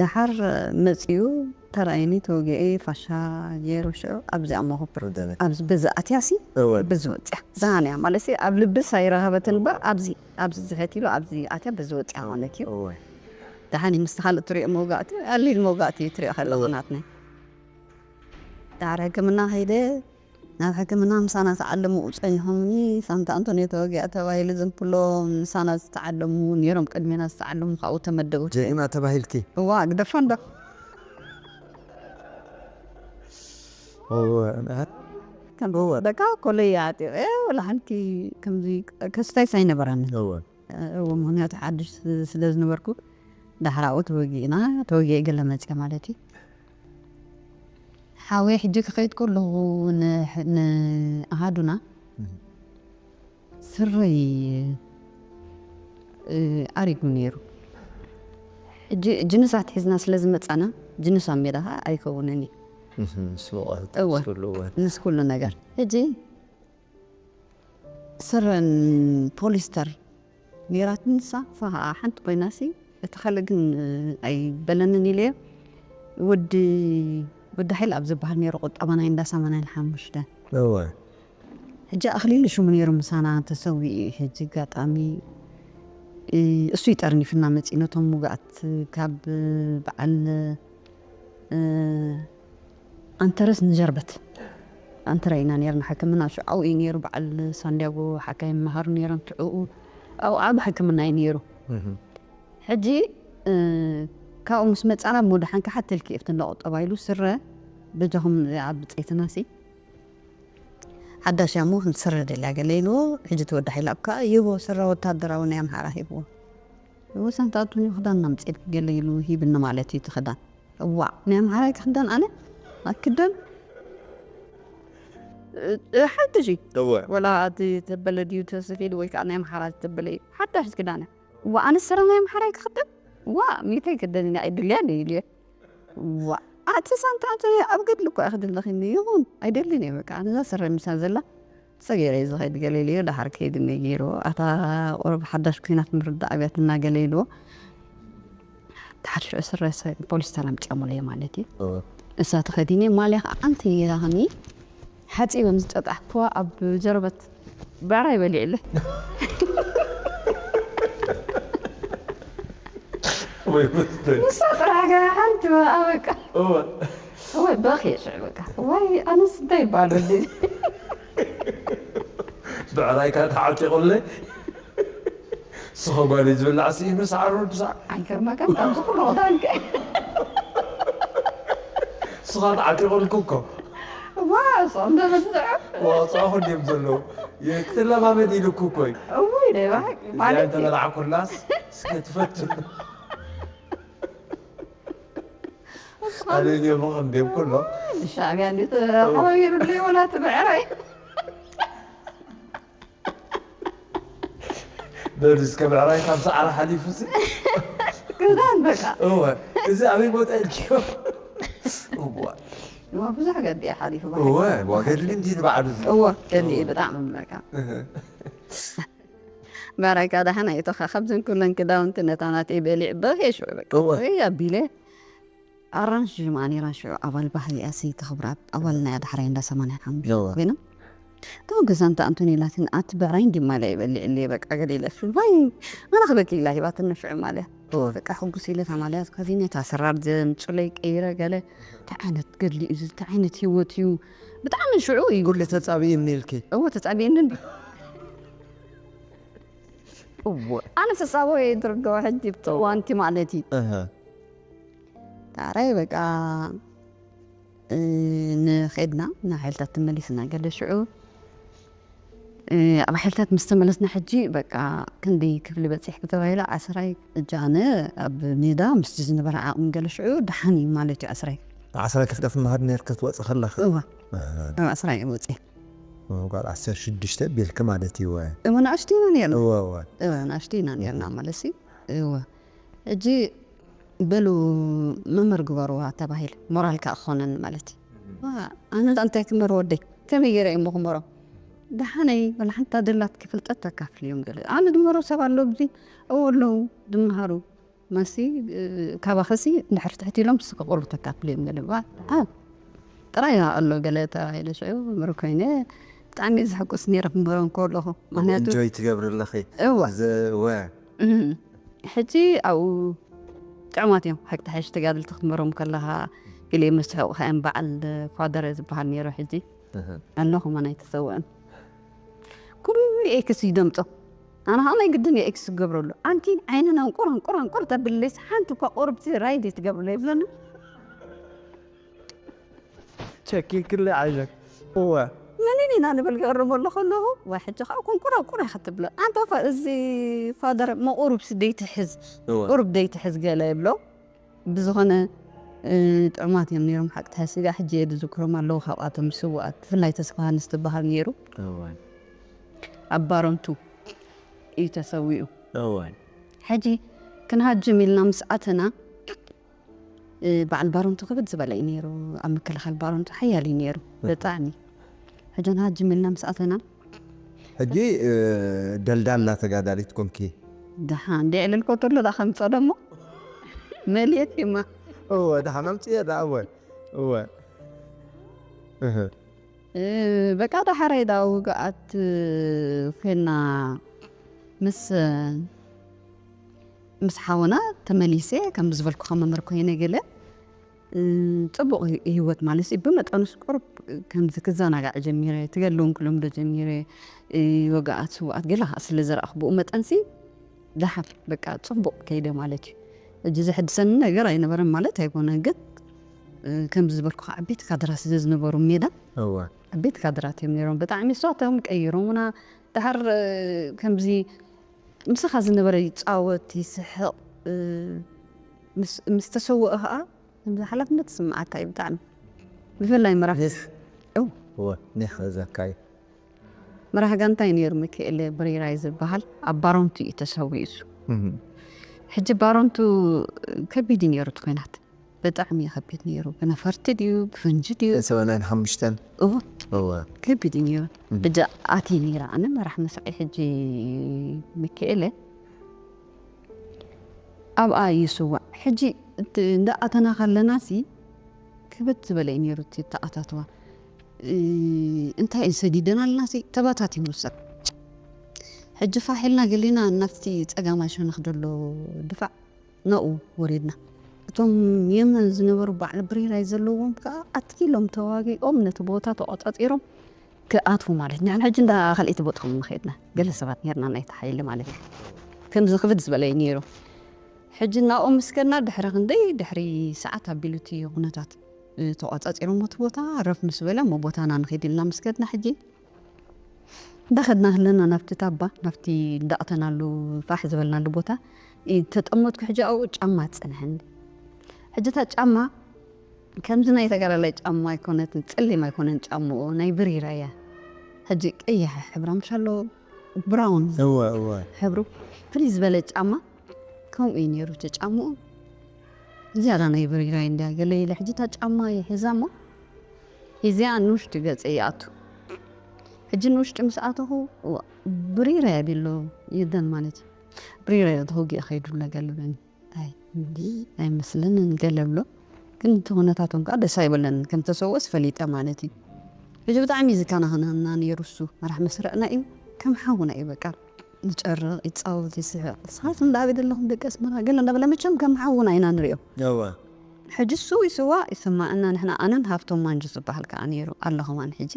ደሓር መጺኡ ተራእዩኒ፣ ተወጊኤ ፋሻ ገይሩ ሽዑ ኣብዚኣ መኹብር። ወደበ። ኣብዚ በዚ ኣትያሲ እወ። በዚ ወጽያ። ዛንያ ማለትሲ ኣብ ልብስ ኣይረኸበትን እምበር ኣብዚ፣ ኣብዚ ዝሕት ኢሉ ኣብዚ ኣትያ በዚ ወጽያ ማለት እዩ። እወ። ደሓን እዩ ምስቲ ካልእ ትሪኦ መውጋእቲ፣ ቀሊል መውጋእቲ እዩ ትሪኦ ከለኻ እወ። ናትና። ዳሕሪ ሕክምና ከይደ ናብ ሕክምና ምሳና ተዓለሙ ጸኒሖምኒ። ሳንታ ኣንቶንዮ ተወጊኣ ተባሂሉ ዝንብሎ ምሳና ዝተዓለሙ ነይሮም፣ ቅድሜና ዝተዓለሙ ካብኡ ተመደቡ። ጀግና ተባሂልኪ? እዋ፣ ግደፎ እንዶ። እወ፣ እወ። በቃ ኮለይ ኣጢቐ፣ ወላ ሓንቲ ከምዚ ከስታይስ ኣይነበረንን። እወ። እወ፣ ምኽንያቱ ሓድሽ ስለ ዝነበርኩ፣ ዳሕራኡ ተወጊእና፣ ተወጊኤ ገለ መፅየ ማለት እዩ። ሓወይ ሕጂ ክኸይድ ከለኹ ን-፣ ንኣሃዱና እህ። ስረይ፣ እ፣ ኣሪጉ ነይሩ። ሕጂ ጅንስ ኣትሒዝና ስለ ዝመጻና፣ ጅንስ ኣብ ሜዳ ኸኣ ኣይከውንን እዩ። እህ፣ ስቡቕ እወ። ትብሉ እወ። ምስ ኩሉ ነገር። ሕጂ ስረን ፖሊስተር ነይራትኒ ንሳ፣ እሳ ኸኣ ሓንቲ ኮይናሲ፣ እቲ ካልእ ግን ኣይበለንን ኢለዮ። ወዲ፣ ወዲ ሓይሊ ኣብ ዝበሃል ነይሩ ቁጠባ ናይ እንዳ ሰማንያን ሓሙሽተን። እወ። ሕጂ ኣኽሊሉ ሽሙ ነይሩ ምሳና ተሰዊኡ እዩ። ሕጂ ኣጋጣሚ፣ እ፣ እሱ እዩ ጠርኒፍና መጺኡ ነቶም ውጉኣት ካብ በዓል፣ እ፣ ኣንተረስ ንጀርበት ኣንተረ ኢና ነይርና ሕክምና። ሽዑ ኣብኡ እዩ ነይሩ፣ በዓል ሳንዲያጎ ሓካይም መሃሩ ነይሮም ሽዑ። ኣብኡ ዓቢ ሕክምና እዩ ነይሩ። እህ። ሕጂ፣ እ፣ ካብኡ ምስ መጻና፣ "እሞ ደሓን ከሓተልኪ እየ፣ ኣብቲ እንዳ ቁጠባ" ኢሉ፣ "ስረ በጃኹም ኣብ ብጸይትናሲ ሓዳሽ እያ እሞ፣ ስረ ደልያ" ገለ ኢልዎ። ሕጂ እቲ ወዲ ሓይሊ ኣብ ከኣ ይህቦ፣ ስረ ወታደራዊ ናይ ኣምሓራ ሂብዎ። "እዎ፣ ሳንታ ኣንቶንዮ ክዳን ኣምጺእልኪ" ገለ ኢሉ ሂብኒ ማለት እዩ እቲ ክዳን። እዋእ፣ ናይ ኣምሓራይ ክኽደን ኣነ? ኣክደን? እ፣ ሓድሽ እዩ። እወ። ወላ እቲ ተበለ ድዩ ተሰፊሉ ወይ ከዓ ናይ ኣምሓራ ዝተበለ እዩ። ሓዳሽ ክዳን እያ። እዋእ፣ ኣነ ስረ ናይ ኣምሓራይ ክኽደን? ዋእ፣ ሚተይ ክደን ኢና ኣይድልያን እዩ ኢሉ። ዋእ፣ ኣቲ ሳንታ ኣንቶንዮ ኣብ ገድሊ እኮ እያ ክድለኺኒ። ይኹን፣ ኣይደልን እየ በቃ። ኣነ እዛ ስረ ምሳ ዘላ ሰገረ ዝኸይድ ገለ ኢሉ፣ ድሓር ከይድ ነጊሩ፣ ኣታ ቁሩብ ሓዳሽ ኩናት ምርዳእ ኣብያትና ገለ ኢልዎ። ድሓር ሽዑ ስረ ሰ-፣ ፖሊስ ሰላም ጨሙለየ ማለት እዩ። እሳ ተኸዲነ ማልያ ከዓ ኣንቲ ይራኸኒ ሓፂ በምዝጨጣሕክዋ ኣብ ጀርበት ብዕራይ በሊዕለ። ወይ ብትል ንሳ ጥራሕ ገና ሓንቲ ኣበቃ። እወ ወይ በኺ ሽዑ በቃ። ወይ ኣነስ እንታይ ይበሃል በዚ? ብዕራይካ ተዓጢቑለይ ስኸ ጓል ዝብላዕ ስኢኑ ሳዕሩ ድሳዕ ኣይገርመካን? ካብዚ ኩሉ ክዳንከ። ስኻ ተዓጢቑልኩ እኮ ዋ፣ ጾም ደበዝዖ። ዋፅኦ ኩንዲም ዘለዉ ክትለማመድ ኢሉኩ እኮ እዩ እውይ ደባ እዚኣ ማለት እንተበላዕኩላስ እስከ ትፈትን ኣነ ዲሞ ከምደም ኩሎ ሻዕብያ እንዴት ተሓባቢሩለይ ወላ ትብዕራይ። በሉ እስከ ብዕራይ ካብ ሰዓራ ሓሊፉ ሲ ክዳን በቃ። እወ እዚ ኣበይ ቦታ ኢልኪዮ እዋ እዋ ብዙሕ ገዲ ሓሊፉ። እወ እዋ ገድሊ እንዲ ንባዕሉ እዚ እወ ገዲ ብጣዕሚ በቃ። በረካ ደሓን ኣይቶኻ ካብዘን ኩለን ክዳውንቲ ነታ ናተይ በሊዕ በሄ ሽዑ በቃ እወ። ወይ ኣቢለ ኣራንሽ ጅማኒ ራንሽ ሽዑ ኣባል ባህሊ እያ ሰይቲ ክብራ ኣባል ናይ ኣድሓራይ እንዳ ሰማንያ ሓሙሽተ እወ። ኮይና ተው ገዛ እንተ ኣንቶኒ ላትን ኣቲ ብዕራይ እንዲ ማልያ ይበልዕ እለ በቃ ገለ ኢለ ሽባይ ኣና ክበኪ ኢላ ሂባትኒ ሽዑ ማልያ እወ። በቃ ሕጉስ ኢለ እታ ማልያ ከዚነ እታ ስራር ዘምፅለይ ቀይረ ገለ እንታይ ዓይነት ገድሊ እዩ እዚ እንታይ ዓይነት ሂወት እዩ ብጣዕሚ ሽዑ እዩ ኩሉ ተፃብእኒ ኢልኪ እዎ ተፃቢእኒ እንዲ እዎ ኣነ ተፃቦ እየ ድርዶ ሕጂ ብፅዋንቲ ማለት እዩ እህ ታራይ በቃ እ፣ ንኸድና ናብ ሓይልታት ተመሊስና ገለ ሽዑ እ፣ ኣብ ሓይልታት ምስ ተመለስና ሕጂ በቃ ክንደይ ክፍሊ በፂሕኪ ተባሂላ ዓስራይ እጃነ ኣብ ሜዳ ምስቲ ዝነበረ ዓቕሚ ገለ ሽዑ ደሓን እዩ ማለት እዩ ዓስራይ ዓስራይ ክፍለ ትመሃር ነርኪ ክትወፂ ከለኺ እዋ እህ፣ ኣብ ዓስራይ እየ ወፂ ጓል ዓሰርተ ሽዱሽተ ቢልኪ ማለት እዩ ወ እወ ንኣሽቱ ኢና ነርና እወ እወ እወ ንኣሽቱ ኢና ነርና ማለት እዩ እወ ሕጂ በሉ መምህር ግበርዋ ተባሂል ሞራል ከዓ ክኾነን ማለት እዩ ዋ፣ ኣነ ደኣ እንታይ ክመር ወደይ ከመይ ገይረ እሞ ክመሮ ደሓነይ ወላ ሓንታ ደላትኪ ፍልጠት ተካፍል እዮም ገለ ኣነ ድመሮ ሰብ ኣሎ ብዚ እዎ ኣለዉ ድመሃሩ መሲ እ፣ ካባኸሲ እንድሕር ትሕት ኢሎም ስከ ቁሩብ ተካፍል እዮም ገለ ባ ኣ፣ ጥራይ ኣሎ ገለ ተባሂለ ሽዑ መምህር ኮይነ ብጣዕሚ እየ ዘሕቁስ ነይረ ክመሮ ከለኹ ምክንያቱ እንጆይ ትገብሪ ኣለኺ እወ እዚ ወ እም። ሕጂ ኣብኡ ጥዑማት እዮም ሓቂ ተሓሽ ተጋድልቲ ክትመሮም ከለኻ ገለ መስሕቑ ከኣን በዓል ፋደረ ዝበሃል ነይሩ ሕጂ ኣለኹ መን ኣይተሰውአን ኩሉ ኤክስ ይደምጦ ኣነ ከዓ ናይ ግድን ኤክስ ክገብረሉ ኣንቲ ዓይንና እንቁር እንቁር እንቁር ተብለይስ ሓንቲ እኳ ቁርብቲ ራይድ ትገብርለ ይብለኒ ቸኪክለ ዓይነክ እወ መንን ኢና ንብል ገርም ኣሎ ከለኹ ወይ ሕጂ ከዓ ቁንቁራ ቁራ ክትብለ ኣንታ ፋ- እዚ ፋደር መቁሩብ ስደይ ትሕዝ እወ ቁሩብ ደይ ትሕዝ ገለ ይብሎ ብዝኾነ እ፣ ጥዑማት እዮም ነይሮም ሓቂ ተሓሲጋ ሕጂ እየ ዝዝክሮም ኣለዉ ካብኣቶም ስውኣት ብፍላይ ተስፋሃንስ ትበሃል ነይሩ እወ ኣብ ባሮንቱ እዩ ተሰዊኡ እወ ሕጂ ክንሃጅም ኢልና ምስ ኣተና እ፣ በዓል ባሮንቱ ክብድ ዝበለ እዩ ነይሩ ኣብ ምክልኻል ባሮንቱ ሓያል እዩ ነይሩ ብጣዕሚ ሕጂ ንሃጅም ኢልና ምስ ኣተና ሕጂ እ፣ ደልዳላ ተጋዳሊት ኮንኪ ደሓ እንደ ዕልልኮ ተሎ ዳ ከምፀ ደሞ መልየት ይማ እወ ደሓን ኣምፅየ ዳ እወ እወ እህ እ፣ በቃ ዳሓራይ ዳ ውግኣት ኮይና ምስ ምስ ሓወና ተመሊሰ ከም ዝበልኩኻ መምህር ኮይነ ገለ እ፣ ፅቡቕ ሂ- ህይወት ማለት እዩ ብመጠኑስ ቁርብ ከምዚ ክዘናጋዕ ጀሚረ ትገለውን ክለምዶ ጀሚረ እ፣ ወግኣት ስውኣት ገለ ከዓ ስለ ዘረኣኹ ብኡ መጠንሲ ደሓን በቃ ፅቡቕ ከይደ ማለት እዩ እጂ ዘሕድሰኒ ነገር ኣይነበረን ማለት ኣይኮነ ግን እ፣ ከምዚ ዝበልኩ ከዓ ዓበይቲ ካድራት ስለ ዝነበሩ ሜዳ እወ ዓበይቲ ካድራት እዮም ነይሮም ብጣዕሚ እሳቶም ቀይሮምና ድሓር እ፣ ከምዚ ምስኻ ዝነበረ ይፃወት ይስሕቕ እ፣ ምስ- ምስ ተሰወአ ከዓ ከምዚ ሓላፍነት ዝስምዓካ እዩ ብጣዕሚ ብፍላይ መራሒ ኒሕ እወ ኒሕ ዘካይ መራሒ ጋንታ እዩ ነይሩ ሚካኤል ብሪራይ ዝበሃል ኣብ ባሮንቱ እዩ ተሰዊኡ እሱ ሕጂ ባሮንቱ ከቢድ እዩ ነይሩ እቲ ኮይናት ብጣዕሚ እዩ ከቢድ ነይሩ ብነፈርቲ ድዩ ብፈንጂ ድዩ ሰበናይን ሓሙሽተን እዎ እወ። ከቢድ እዩ ነይሩ። ብጃ ኣትየ ነይረ ኣነ መራሕ መስርዒ ሕጂ ሚካኤለ ኣብኣ ይስዋዕ። ሕጂ እቲ እንዳኣተና ከለና ሲ ክብድ ዝበለ እዩ ነይሩ እቲ ተኣታትዋ። እ፣ እንታይ እዩ ሰዲደና ኣለና ሲ ተባታቲኑ ሰብ። ሕጂ ፋሕ ኢልና ገሊና ናብቲ ጸጋማይ ሸነኽ ዘሎ ድፋዕ ናብኡ ወሪድና። እቶም የመን ዝነበሩ በዓል ብሪራይ ዘለዎም ከኣ ኣትኪሎም ተዋጊኦም ነቲ ቦታ ተቖጻጺሮም ክኣትዉ ማለት እዩ። ንሕና ሕጂ እንዳ ካልኣይቲ ቦታኹም ንኸድና ገለ ሰባት ነርና ናይቲ ሓይሊ ማለት እዩ። ከምዚ ክብድ ዝበለ እዩ ነይሩ። ሕጂ ናብኡ ምስ ከድና ድሕሪ ክንደይ ድሕሪ ሰዓት ኣቢሉ እቲ ኩነታት እ፣ ተቋጻጺሮም እቲ ቦታ ረፍ ምስ በለ እሞ ቦታና ንኸይድ ኢልና ምስ ከድና ሕጂ እንዳኸድና ከለና ናብቲ ታባ ናብቲ እንዳእተናሉ ፋሕ ዝበልናሉ ቦታ እ፣ ተጠመጥኩ። ሕጂ ኣብኡ ጫማ ትጸንሐኒ። ሕጂ እታ ጫማ ከምዚ ናይ ተጋዳላይ ጫማ ኣይኮነትን፣ ጸሊም ኣይኮነን ጫምኡ ናይ ብሪራ እያ። ሕጂ ቀይሕ ሕብራ ምሽ ኣሎ ብራውን እወ እወ ሕብሩ ፍልይ ዝበለ ጫማ ከምኡ እዩ ነይሩ እቲ ጫምኡ። ዝያዳ ናይ ብሪራይ እንድያ ገለ ኢለ ሕጂ እታ ጫማ እየ ሒዛ እሞ ሒዚኣ ንውሽጢ ገጸ ይኣቱ። ሕጂ ንውሽጢ ምስ ኣተኹ እዋ፣ ብሪራይ ኣቢሎ ይደን ማለት እዩ። ብሪራይ ተወጊአ ከይዱ ነገር ልብለኒ። ኣይ እንዲ ኣይመስለንን ገለ ብሎ። ግን እቲ ኩነታቶም ከዓ ደስ ኣይበለንን። ከም ተሰውኦስ ፈሊጠ ማለት እዩ። ሕጂ ብጣዕሚ ዝከናኸነና ነይሩ እሱ። መራሕ መስርዕና እዩ። ከም ሓውና እዩ በቃ። ይጨርቕ፣ ይጻወት፣ ይስሕቕ። ንስኻትኩም ደኣ ኣበይ ዘለኹም ደቂ ኣስመራ? ገለ እንዳበለ መቸም ከም ሓውና ኢና ንሪኦ። እወ ሕጂ እሱ ይስዋ ይስማዕና። ንሕና ኣነን ሃብቶም ማንጁ ዝበሃል ከዓ ነይሩ ኣሎ ከማን። ሕጂ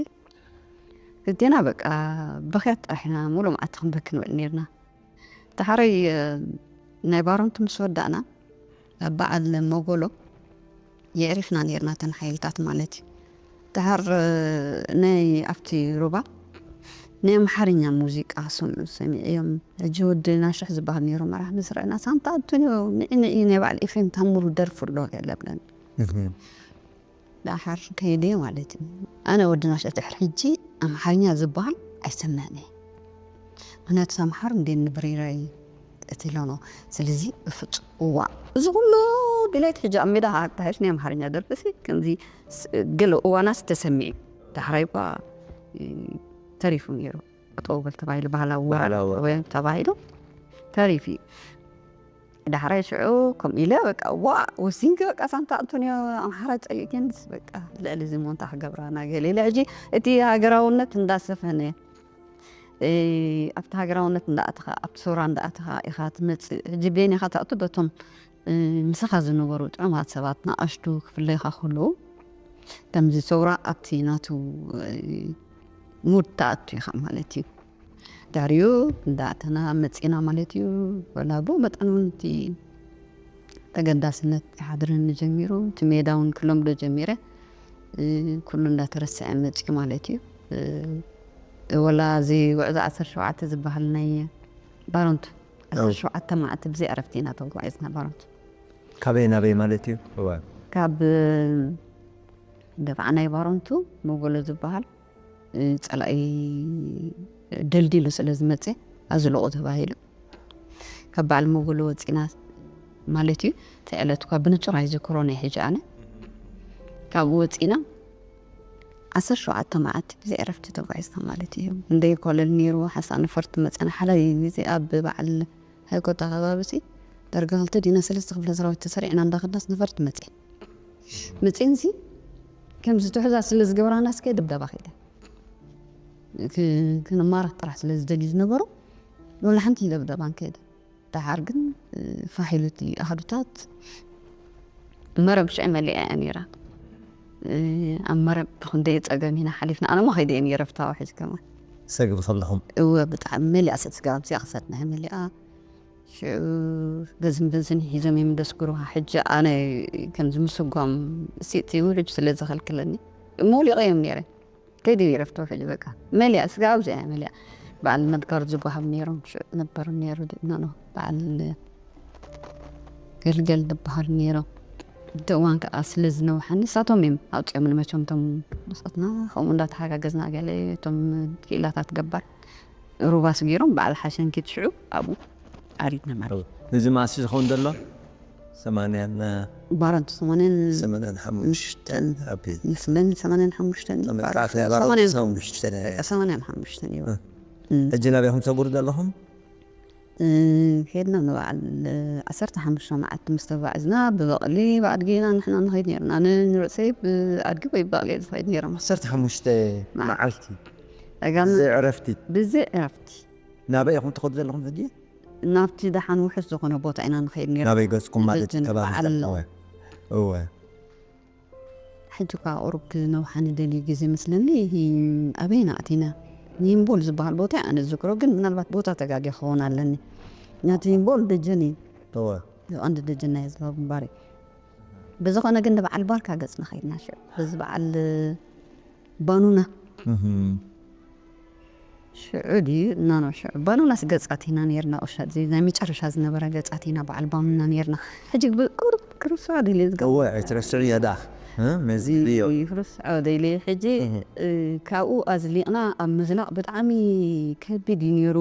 ክልቴና በቃ ብኽያት ጥራሕ ኢና ሙሉእ መዓልቲ ክንበኪ ንውዕል ነይርና። ደሓረይ እ፣ ናይ ባሮንቱ ምስ ወዳእና ኣብ በዓል መጎሎ የዕሪፍና ነይርና እተን ሓይልታት ማለት እዩ። ደሓር እ፣ ናይ ኣብቲ ሩባ ናይ ኣምሓርኛ ሙዚቃ ስምዑ ሰሚዐዮም። ሕጂ ወዲ ናሽሕ ዝበሃል ነይሩ መራሕ መስርዕና ሳንታ ኣንቶንዮ ንዒ ንዒ ናይ በዓል ኤፍሬም ታምሩ ደርፊ ኣሎ ገለ ብለኒ። እህም። ደሓር ከይደ ማለት እዩ። ኣነ ወዲ ናሽሕ ድሕሪ ሕጂ ኣምሓርኛ ዝበሃል ኣይሰምዕን እየ። ምክንያቱ ኣምሓር እንደ ንብሪራይ እቲ ኢሎኖ። ስለዚ ብፍጹም እዋ እዚ ኩሉ ድሌት ሕጂ ኣብ ሜዳ ተሓሽ ናይ ኣምሓርኛ ደርፊ ሲ ከምዚ ስ- ገለ እዋናስ ተሰሚዑ ዳሕራይ እኳ እ፣ ተሪፉ ነይሩ። ጠውበል ተባሂሉ ባህላዊ ባህላዊ ወይ ተባሂሉ ተሪፉ እዩ። ዳሕራይ ሽዑ ከምኡ ኢለ በቃ ዋ ወሲንከ በቃ ሳንታ ኣንቶንዮ ኣምሓራ ጸሊእክንስ በቃ ልዕሊ እዚ ሞንታ ክገብራ ናገለ ኢለ። ሕጂ እቲ ሃገራውነት እንዳሰፈነ እ፣ ኣብቲ ሃገራውነት እንዳኣተኻ ኣብቲ ሰውራ እንዳኣተኻ ኢኻ ትመጽእ። ሕጂ ቤን ኢኻ ትኣቱ በቶም እ፣ ምሳኻ ዝነበሩ ጥዑማት ሰባት ንኣሽቱ ክፍለይኻ ከለዉ ከምዚ ሰውራ ኣብቲ ናቱ እ፣ ሙድ ትኣቱ ኢኻ ማለት እዩ። ድሕሪኡ እንዳእተና መጺና ማለት እዩ። ወላ ብኡ መጠን እውን እቲ ተገዳስነት ይሓድረኒ ጀሚሩ። እቲ ሜዳ እውን ክለምዶ ጀሚረ። እ፣ ኩሉ እንዳተረስዐ መጺኡ ማለት እዩ። እ፣ ወላ እዚ ጉዕዞ ዓሰርተ ሸውዓተ ዝበሃል ናይ ባሮንቱ ዓሰርተ ሸውዓተ መዓልቲ ብዘይ ዕረፍቲ ኢና ተጓዒዝና ባሮንቱ። ካበይ ናበይ ማለት እዩ? እወ ካብ ደፋዕ ናይ ባሮንቱ መጎሎ ዝበሃል እ፣ ጸላኢ ደልዲሉ ስለ ዝመጸ ኣዝለቑ ተባሂሉ ካብ በዓል መጎሎ ወጺና ማለት እዩ። እቲ ዕለት እኳ ብንጹር ኣይዝክሮ ናይ ሕጂ ኣነ ካብኡ ወጺና ዓሰርተ ሸውዓተ መዓልቲ ብዘይ ዕረፍቲ ተጓዒዝና ማለት እዩ። እንደይ ኮለል ነይሩ ሓንሳእ ነፈርቲ መጸና ሓላይ ግዜ ኣብ በዓል ሃይኮታ ከባቢ ሲ ዳርጋ ክልተ ዲና ሰለስተ ክፍለ ሰራዊት ተሰሪዕና እንዳኸድናስ ነፈርቲ መጽኤን መጽኤን ሲ ከምዚ ትሕዛዝ ስለ ዝገብራና እስከ ድብደባ ከይደ ክ- ክንማረኽ ጥራሕ ስለ ዝደልዩ ዝነበሩ ንወላ ሓንቲ ደብደባን ከይደ። ደሓር ግን እ፣ ፋሕ ኢሉ እቲ ኣሃዱታት መረብ ሽዑ መሊኣ እያ ነይራ። እ፣ ኣብ መረብ ብክንደይ ፀገም ኢና ሓሊፍና። ኣነ ሞ ከይደ እየ ነይረ ፍታዋ ሕዚ ከማን ሰግሪ ከለኹም እወ ብጣዕሚ መሊኣ ሰት ስጋ ኣብዚኣ ክሰትና መሊኣ ሽዑ በዝን በዝን ሒዞም እዮም ደስግሩኻ። ሕጂ ኣነ ከምዚ ምስጓም ሲእቲ ውሕጅ ስለ ዝኸልክለኒ ሞሊቐ እዮም ነይረ ከይዲ ነይረ ፍቶ ሕጂ በቃ መሊኣ ስጋ ኣብዚኣ እያ መሊኣ። በዓል ነድጋር ዝበሃሉ ነይሮም ሽዑ ነበሩ ነይሩ ድእኖኖ በዓል ገልገል ዝበሃሉ ነይሮም። እቲ እዋን ከዓ ስለ ዝነውሓኒ ንሳቶም እዮም ኣውፅኦም ንመቸም እቶም መስትና ከምኡ እንዳተሓጋገዝና ገለ እቶም ክኢላታት ገባር ሩባስ ገይሮም በዓል ሓሸንኪት ሽዑ ኣብኡ ኣሪድና ማለት እዩ። እዚ ማእሲ ዝኸውን ዘሎ ሰማንያን ባረንቱ ሰማንያን ሰማንያን ሓሙሽተን ኣቢል ይመስለኒ፣ ሰማንያን ሓሙሽተን እዩ። ሰማንያን ባረንቱ ሓሙሽተን ሰማንያን ሰማንያን ሓሙሽተን ሰማንያን ሓሙሽተን እዩ። ሕጂ ናበይኹም ትሰግሩ ዘለኹም? እ፣ ሄድና ንበዓል ዓሰርተ ሓሙሽተ መዓልቲ ምስ ተጓዕዝና ብበቕሊ ብኣድጊ ኢና ንሕና ንኸይድ ነርና። ንርእሰይ ብኣድጊ ወይ ብበቕሊ ዝኸይድ ነይሮም። ዓሰርተ ሓሙሽተ መዓልቲ ጸጋም ብዘይ ዕረፍቲ ብዘይ ዕረፍቲ ናበይ ኢኹም ትኸዱ ዘለኹም ሕጂ? ናብቲ ደሓን ውሑስ ዝኾነ ቦታ ኢና ንኸይድ ነርና። ናበይ ገጽኩም ማለት ደጀን ከባቢ በዓል እወ እወ ሕጂ እኳ ቁሩብ ክነውሓ ንደልዩ ግዜ መስለኒ። ኣበይና ኣቲና? ኒምቦል ዝበሃል ቦታ ኣነ ዝዝክሮ፣ ግን ምናልባት ቦታ ተጋጊ ክኸውን ኣለኒ። ናቲ ኒምቦል ደጀን እዩ፣ እወ ቀንዲ ደጀን ናይ ህዝባዊ ግንባር እዩ። ብዝኾነ ግን ንበዓል ባርካ ገጽና ከይድና ሽዑ በዚ በዓል ባኑና እህም። ሽዑ ድዩ እናኖ ሽዑ ባኑናስ ገጻት ኢና ነርና። ቁሻ እዚ ናይ መጨረሻ ዝነበረ ገጻት ኢና በዓል ባኑና ነርና። ሕጂ ብቁሩብ ክርስዖ ደልየ ዝገ እወ ኣይትረስዕ እያ ዳ ነዚ ልዮ ይፍርስ ዓወደይለ ሕጂ እ፣ ካብኡ ኣዝሊቕና ኣብ ምዝላቕ ብጣዕሚ ከቢድ እዩ ነይሩ።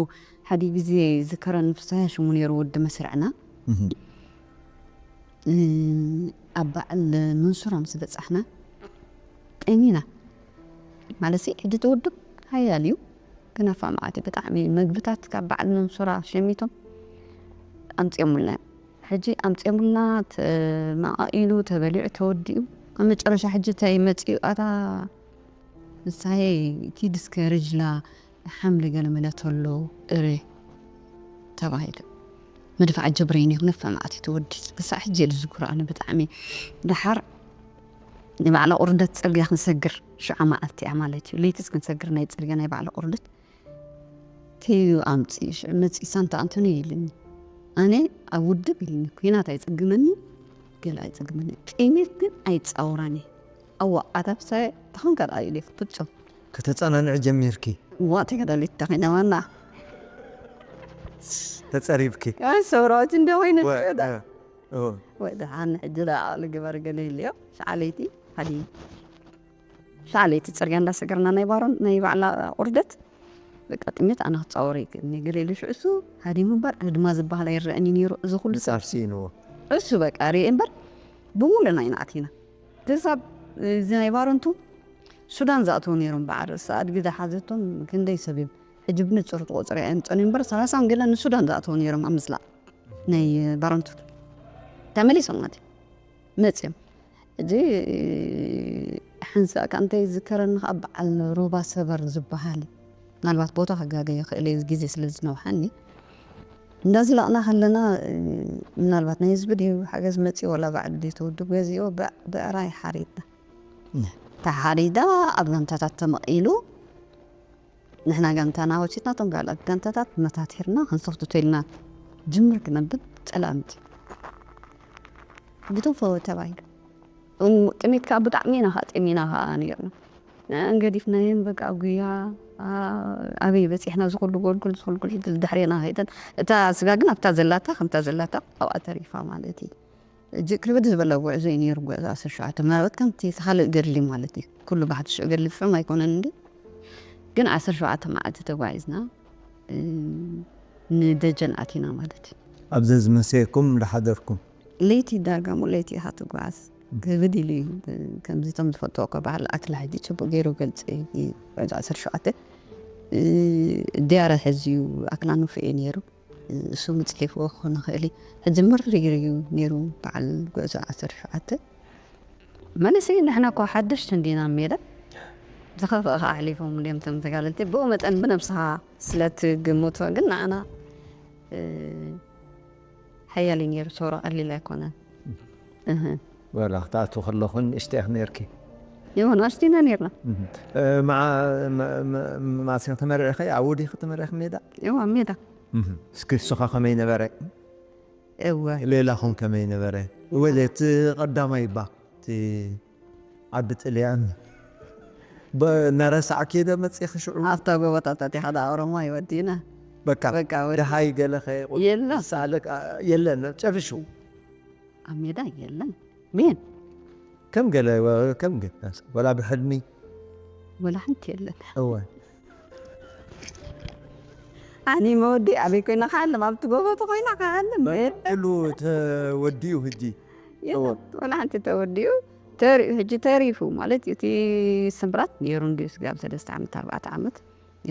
ሓደ ግዜ ዝከረን ፍስሃ ሽሙ ነይሩ ወዲ መስርዕና እ፣ ኣብ በዓል መንሱራ ምስ በጻሕና ጠሚና ማለት ሕጂ ተወድብ ሓያል እዩ። ግን ኣፋ መዓት ብጣዕሚ መግብታት ካብ በዓል መንሱራ ሸሚቶም ኣምፅኦምልና እዮም። ሕጂ ኣምፅኦምልና ተማቓኢሉ ተበሊዑ ተወዲኡ ኣብ መጨረሻ ሕጂ እንታይ መፅኡ ኣታ ንሳሄ እቲ ድስከ ርጅላ ሓምሊ ገለ መለ ተሎ እረ ተባሂሉ መድፋዕ ጀብረይን ይኹን ነፈ መዓት ተወዲ ክሳዕ ሕጂ የለ ዝጉራ ኣነ ብጣዕሚ ደሓር ንባዕላ ቁርደት ፅርግያ ክንሰግር ሽዓ መዓልቲ እያ ማለት እዩ ለይትስ ክንሰግር ናይ ፅርግያ ናይ ባዕላ ቁርደት ከዩ ኣምፂ ሽዑ መፂ ሳንታ ኣንቶኒ ኢልኒ ኣነ ኣብ ውድብ ኢልኒ ኩናት ኣይፅግመኒ ገለ ኣይፅግመኒ ጥሜት ግን ኣይፃውራኒ ኣዋ ኣታብሳየ ተኸንከል ኣዩ ፍፁም ከተጸናንዕ ጀሚርኪ ዋ ተገዳሊት ተኸይነ ዋና ተጸሪብኪ ሰውራዊት እንደ ኮይነ ወ- እ- እ- ወይ ደሓን ሕጂ ደኣ ልግበር ገለ ይልዮ ሸዓለይቲ ሓዲ ሸዓለይቲ ፅርግያ እንዳሰገርና ናይ ባሮን ናይ ባዕላ ቁርደት በቃ ጥሜት ኣነ ክፃወር ይክእልኒ ገለ ኢሉ ሽዑ እሱ ሃዲሙ እምበር ህድማ ዝበሃል ኣይረአኒ ነይሩ እዚ ኩሉ ሰብ ምጻር ስኢንዎ እሱ በቃ ርኤ እምበር ብሙሉና ኢና ኣቲና ክሳብ እዚ ናይ ባረንቱ ሱዳን ዝኣተዉ ነይሮም በዓል ርእሲ ኣድጊ ዝሓዘቶም ክንደይ ሰብ እዮም ሕጂ ብንፅር ትቆፅር እያ ምፀኑ እምበር ሰላሳን ገለ ንሱዳን ዝኣተዉ ነይሮም ኣብ ምስላእ ናይ ባረንቱ ተመሊሶም ማለት እዩ መፅዮም እዚ ሓንሳ ካብ እንታይ ዝከረኒ ከዓ በዓል ሩባ ሰበር ዝበሃል ምናልባት ቦታ ከጋገ ይኽእል እዩ ግዜ ስለ ዝነውሓኒ እንዳዝለቕና ከለና ምናልባት ናይ ህዝቢ ድዩ ሓገዝ መፂኡ ወላ ባዕሉ ድዩ ተውድብ ገዚኦ ብዕራይ ሓሪድና ተሓሪዳ ኣብ ጋንታታት ተመቒሉ ንሕና ጋንታና ወሲድና እቶም ካልኣት ጋንታታት መታቲርና ክንሰፍትቶ ኢልና ጅምር ክነብል ጸላምቲ ብቶም ፈወ ተባሂሉ ጥሜት ከዓ ብጣዕሚ ኢና ከዓ ጠሚና ከዓ ነርና ንዕን ገዲፍናየን በቃ ጉያ ኣበይ በፂሕና ዝኩሉ ጎልጉል ዝኩልጉል ድሕሬና ከይደን እታ ስጋ ግን ኣብታ ዘላታ ከምታ ዘላታ ኣብኣ ተሪፋ ማለት እዩ እጅ ክብድ ዝበለ ጉዕዞ እዩ ነይሩ ጉዕዞ ዓሰርተ ሸውዓተ ምናልባት ከምቲ እቲ ካልእ ገድሊ ማለት እዩ ኩሉ ብሓድሽ ገድሊ ፍጹም ኣይኮነን እንዲ ግን ዓሰርተ ሸውዓተ መዓልቲ ተጓዒዝና ንደጀን ኣቲና ማለት እዩ ኣብ ዘዝመሰየኩም እንዳሓደርኩም ለይቲ ዳርጋ ሙሉ ለይቲ ኢኻ ትጓዓዝ ከብድ ኢሉ እዩ ከምዚ እቶም ዝፈልጥዎ እኮ ባህል ኣክላ ሕጂ ፅቡቅ ገይሩ ገልፂ እዩ ጉዕዞ ዓሰርተ ሸውዓተ ዲያረ ሕዚ እዩ ኣክላ ንፉዕ እዩ ነይሩ እሱ ምፅሒፍዎ ክኾን ይኽእል እዩ ሕጂ ምርር እዩ ነይሩ በዓል ጉዕዞ ዓሰርተ ሸውዓተ መንእሰይ ንሕና እኮ ሓደሽቲ እንዲና ኣብ ሜዳ ዝኸፍአ ከዓ ኣሕሊፎም እንዲዮም እቶም ተጋደልቲ ብኡ መጠን ብነብስኻ ስለ ትግምቶ ግን ንዓና ሓያል እዩ ነይሩ ሰውራ ቀሊል ኣይኮነን ወላ ክትኣቱ ከለኹን ንእሽተይ ኢኺ ነርኪ ይኹን ኣስቲና ነርና ማእስን ተመርዕኸ ኣብ ውዲኺ ተመርዕኺ ሜዳ እዋ ሜዳ እስኪ ንስኻ ከመይ ነበረ እወ ሌላኹም ከመይ ነበረ ወለ እቲ ቀዳማይ እባ እቲ ዓዲ ጥልያን ነረሳዕኪ ዶ መፂኺ ሽዑ ኣብታ ጎቦታት ኣቲኻ ዳ ኦሮሞ ይወዲና በቃ በቃ ወዲ ደሃይ ገለኸ የለ ሳለክ የለን ጨፍሹ ኣብ ሜዳ የለን ሜን ከም ገለ ከም ገ- ወላ ብሕልሚ ወላ ሓንቲ የለን እወ ኣኒ መወዲ ኣበይ ኮይና ክዓልም ኣብቲ ጎቦ ተኮይና ክዓልም ኩሉ ተወዲኡ ሕጂ ወላ ሓንቲ ተወዲኡ ተሪኡ ሕጂ ተሪፉ ማለት እዩ። እቲ ስምብራት ነይሩ እንድዩ ስጋብ ሰለስተ ዓመት ኣርባዕተ ዓመት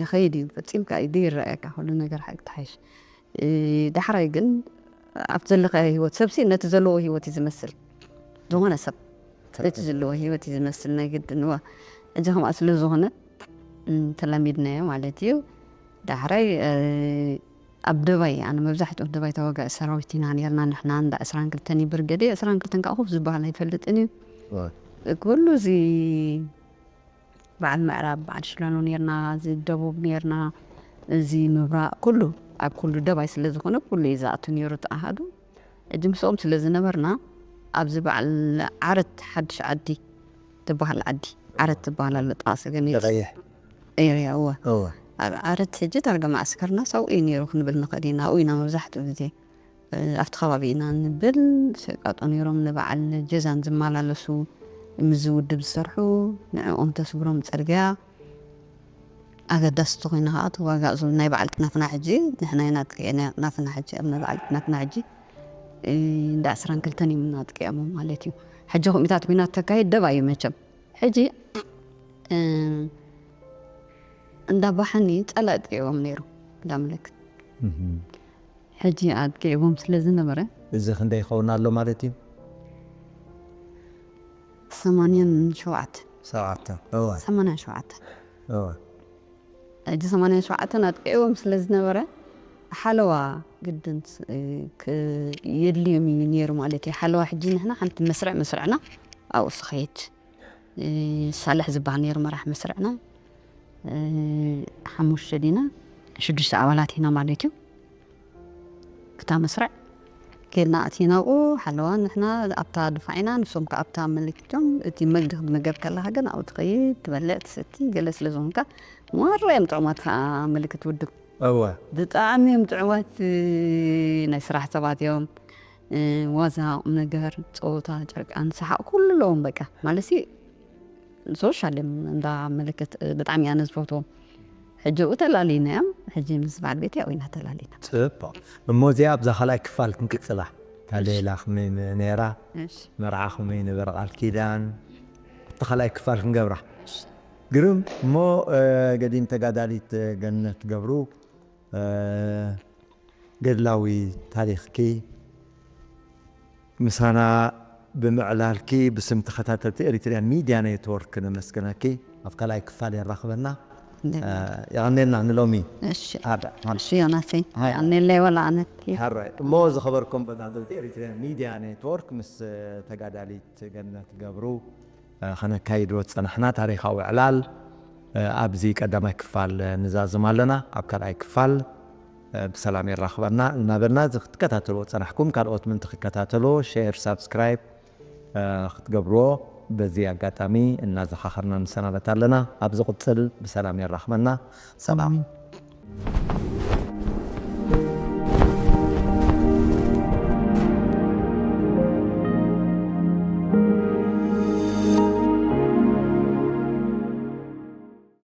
ይኸይድ እዩ። ፈጺምካ እዩ ይረኣየካ ኩሉ ነገር ሓቂ ተሓይሽ። ዳሕራይ ግን ኣብቲ ዘለካ ህይወት ሰብሲ ነቲ ዘለዎ ህይወት እዩ ዝመስል። ዝኾነ ሰብ ነቲ ዘለዎ ህይወት እዩ ዝመስል ናይ ግድን እዋ። ሕጂ ከምኣ ስለ ዝኾነ ተላሚድናዮ ማለት እዩ። ዳሕራይ ኣብ ደባይ ኣነ መብዛሕትኡ ደባይ ተዋጋኢ ሰራዊት ኢና ነርና ንሕና እንዳ ዕስራን ክልተን ብርገዴ ዕስራን ክልተን ከዓ ኮፍ ዝበሃል ኣይፈልጥን እዩ። ኩሉ እዚ በዓል ምዕራብ በዓል ሽላሎ ነርና፣ እዚ ደቡብ ነርና፣ እዚ ምብራቕ ኩሉ ኣብ ኩሉ ደባይ ስለ ዝኾነ ኩሉ እዩ ዝኣቱ ነይሩ እቲ ኣሃዱ። ሕጂ ምስኦም ስለ ዝነበርና ኣብዚ በዓል ዓረት ሓድሽ ዓዲ ትበሃል ዓዲ ዓረት ትበሃል ኣሎ ጥቓ ሰገነይቲ ቀይሕ ኤርያ እወ እወ ኣብ ዓረት ሕጂ ዳርጋ ማዕስከርና ሳብኡ እዩ ነይሩ ክንብል ንኽእል ኢና ኣብኡ ኢና መብዛሕትኡ ግዜ ኣብቲ ከባቢ ኢና ንብል ሸቃጦ ነይሮም ንበዓል ጀዛን ዝመላለሱ ምስ ዝውድብ ዝሰርሑ ንዕኦም ተስግሮም ፅርግያ ኣገዳስቲ ኮይና ከዓ ተዋጋእ ዝብል ናይ በዓልቲ ናትና ሕጂ ንሕና ኢና ጥቂዕና ናትና ሕጂ ኣብ ናይ በዓልቲ ናትና ሕጂ እንዳ ዕስራን ክልተን እዮም እናጥቂዖሞ ማለት እዩ። ሕጂ ከምኡታት ኩናት ተካይድ ደባ እዩ መቸም ሕጂ እንዳ ባሕኒ ፀላእ ጥቂዕዎም ነይሩ እንዳ ምልክት ሕጂ ኣጥቂዕዎም ስለ ዝነበረ እዚ ክንደይ ይኸውን ኣሎ ማለት እዩ ሰማንያን ሸውዓተ ሰብዓተ እወ ሰማንያን ሸውዓተ እወ ሕጂ ሰማንያን ሸውዓተን ኣጥቂዕዎም ስለ ዝነበረ ሓለዋ ግድን የድልዮም እዩ ነይሩ ማለት እዩ ሓለዋ ሕጂ ንሕና ሓንቲ መስርዕ መስርዕና ኣብኡ ስኸየድ ሳልሕ ዝበሃል ነይሩ መራሕ መስርዕና ሓሙሽተ ዲና ሽዱሽተ ኣባላት ኢና ማለት እዩ ክታ መስርዕ ኬድና ኣቲናኡ ሓለዋ ንሕና ኣብታ ድፋዕ ኢና ንሶም ከ ኣብታ መለኪቶም እቲ መግዲ ክትመገብ ከለካ ግን ኣብኡ ትኸይድ ትበልዕ ትሰቲ ገለ ስለ ዝኾንካ ማራ እዮም ጥዑማት ከዓ ምልክት ውድብ እወ ብጣዕሚ እዮም ጥዑማት ናይ ስራሕ ሰባት እዮም ዋዛ ቁም ነገር ፀወታ ጨርቃን ሰሓቅ ኩሉ ኣለዎም በቃ ማለት ሶሻል እዮም እንዳ ምልክት ብጣዕሚ ኣነ ዝፈትዎም ሕጂ ኣብኡ ተላሊና እዮም ሕጂ ምስ በዓል ቤት ኣብኡ ኢና ተላሊና ፅቡቅ እሞ እዚኣ ኣብዛ ካልኣይ ክፋል ክንቅፅላ ካሌላ ከመይ ነይራ መርዓ ከመይ ነበረ ቃል ኪዳን ኣብቲ ካልኣይ ክፋል ክንገብራ ግርም እሞ ገዲም ተጋዳሊት ገነት ገብሩ ገድላዊ ታሪኽኪ ምሳና ብምዕላልኪ ብስም ተኸታተልቲ ኤሪትሪያን ሚድያ ኔትወርክ ነመስግነኪ ኣብ ካልኣይ ክፋል የራኽበና የቐኔልና ንሎሚ ዮናሰይ ኣኔለይ ወላ ኣነት እሞ ዝኸበርኩም ተኸታተልቲ ኤሪትሪያን ሚድያ ኔትወርክ ምስ ተጋዳሊት ገነት ገብሩ ከነካይዶ ዝጸናሕና ታሪኻዊ ዕላል ኣብዚ ቀዳማይ ክፋል ንዛዝም ኣለና። ኣብ ካልኣይ ክፋል ብሰላም የራኽበና እናበልና እዚ ክትከታተልዎ ዝጸናሕኩም ካልኦት ምእንቲ ክከታተልዎ ሼር፣ ሳብስክራይብ ክትገብርዎ በዚ ኣጋጣሚ እናዘኻኸርና ንሰናበት ኣለና። ኣብ ዝቕጽል ብሰላም የራኽበና። ሰላም።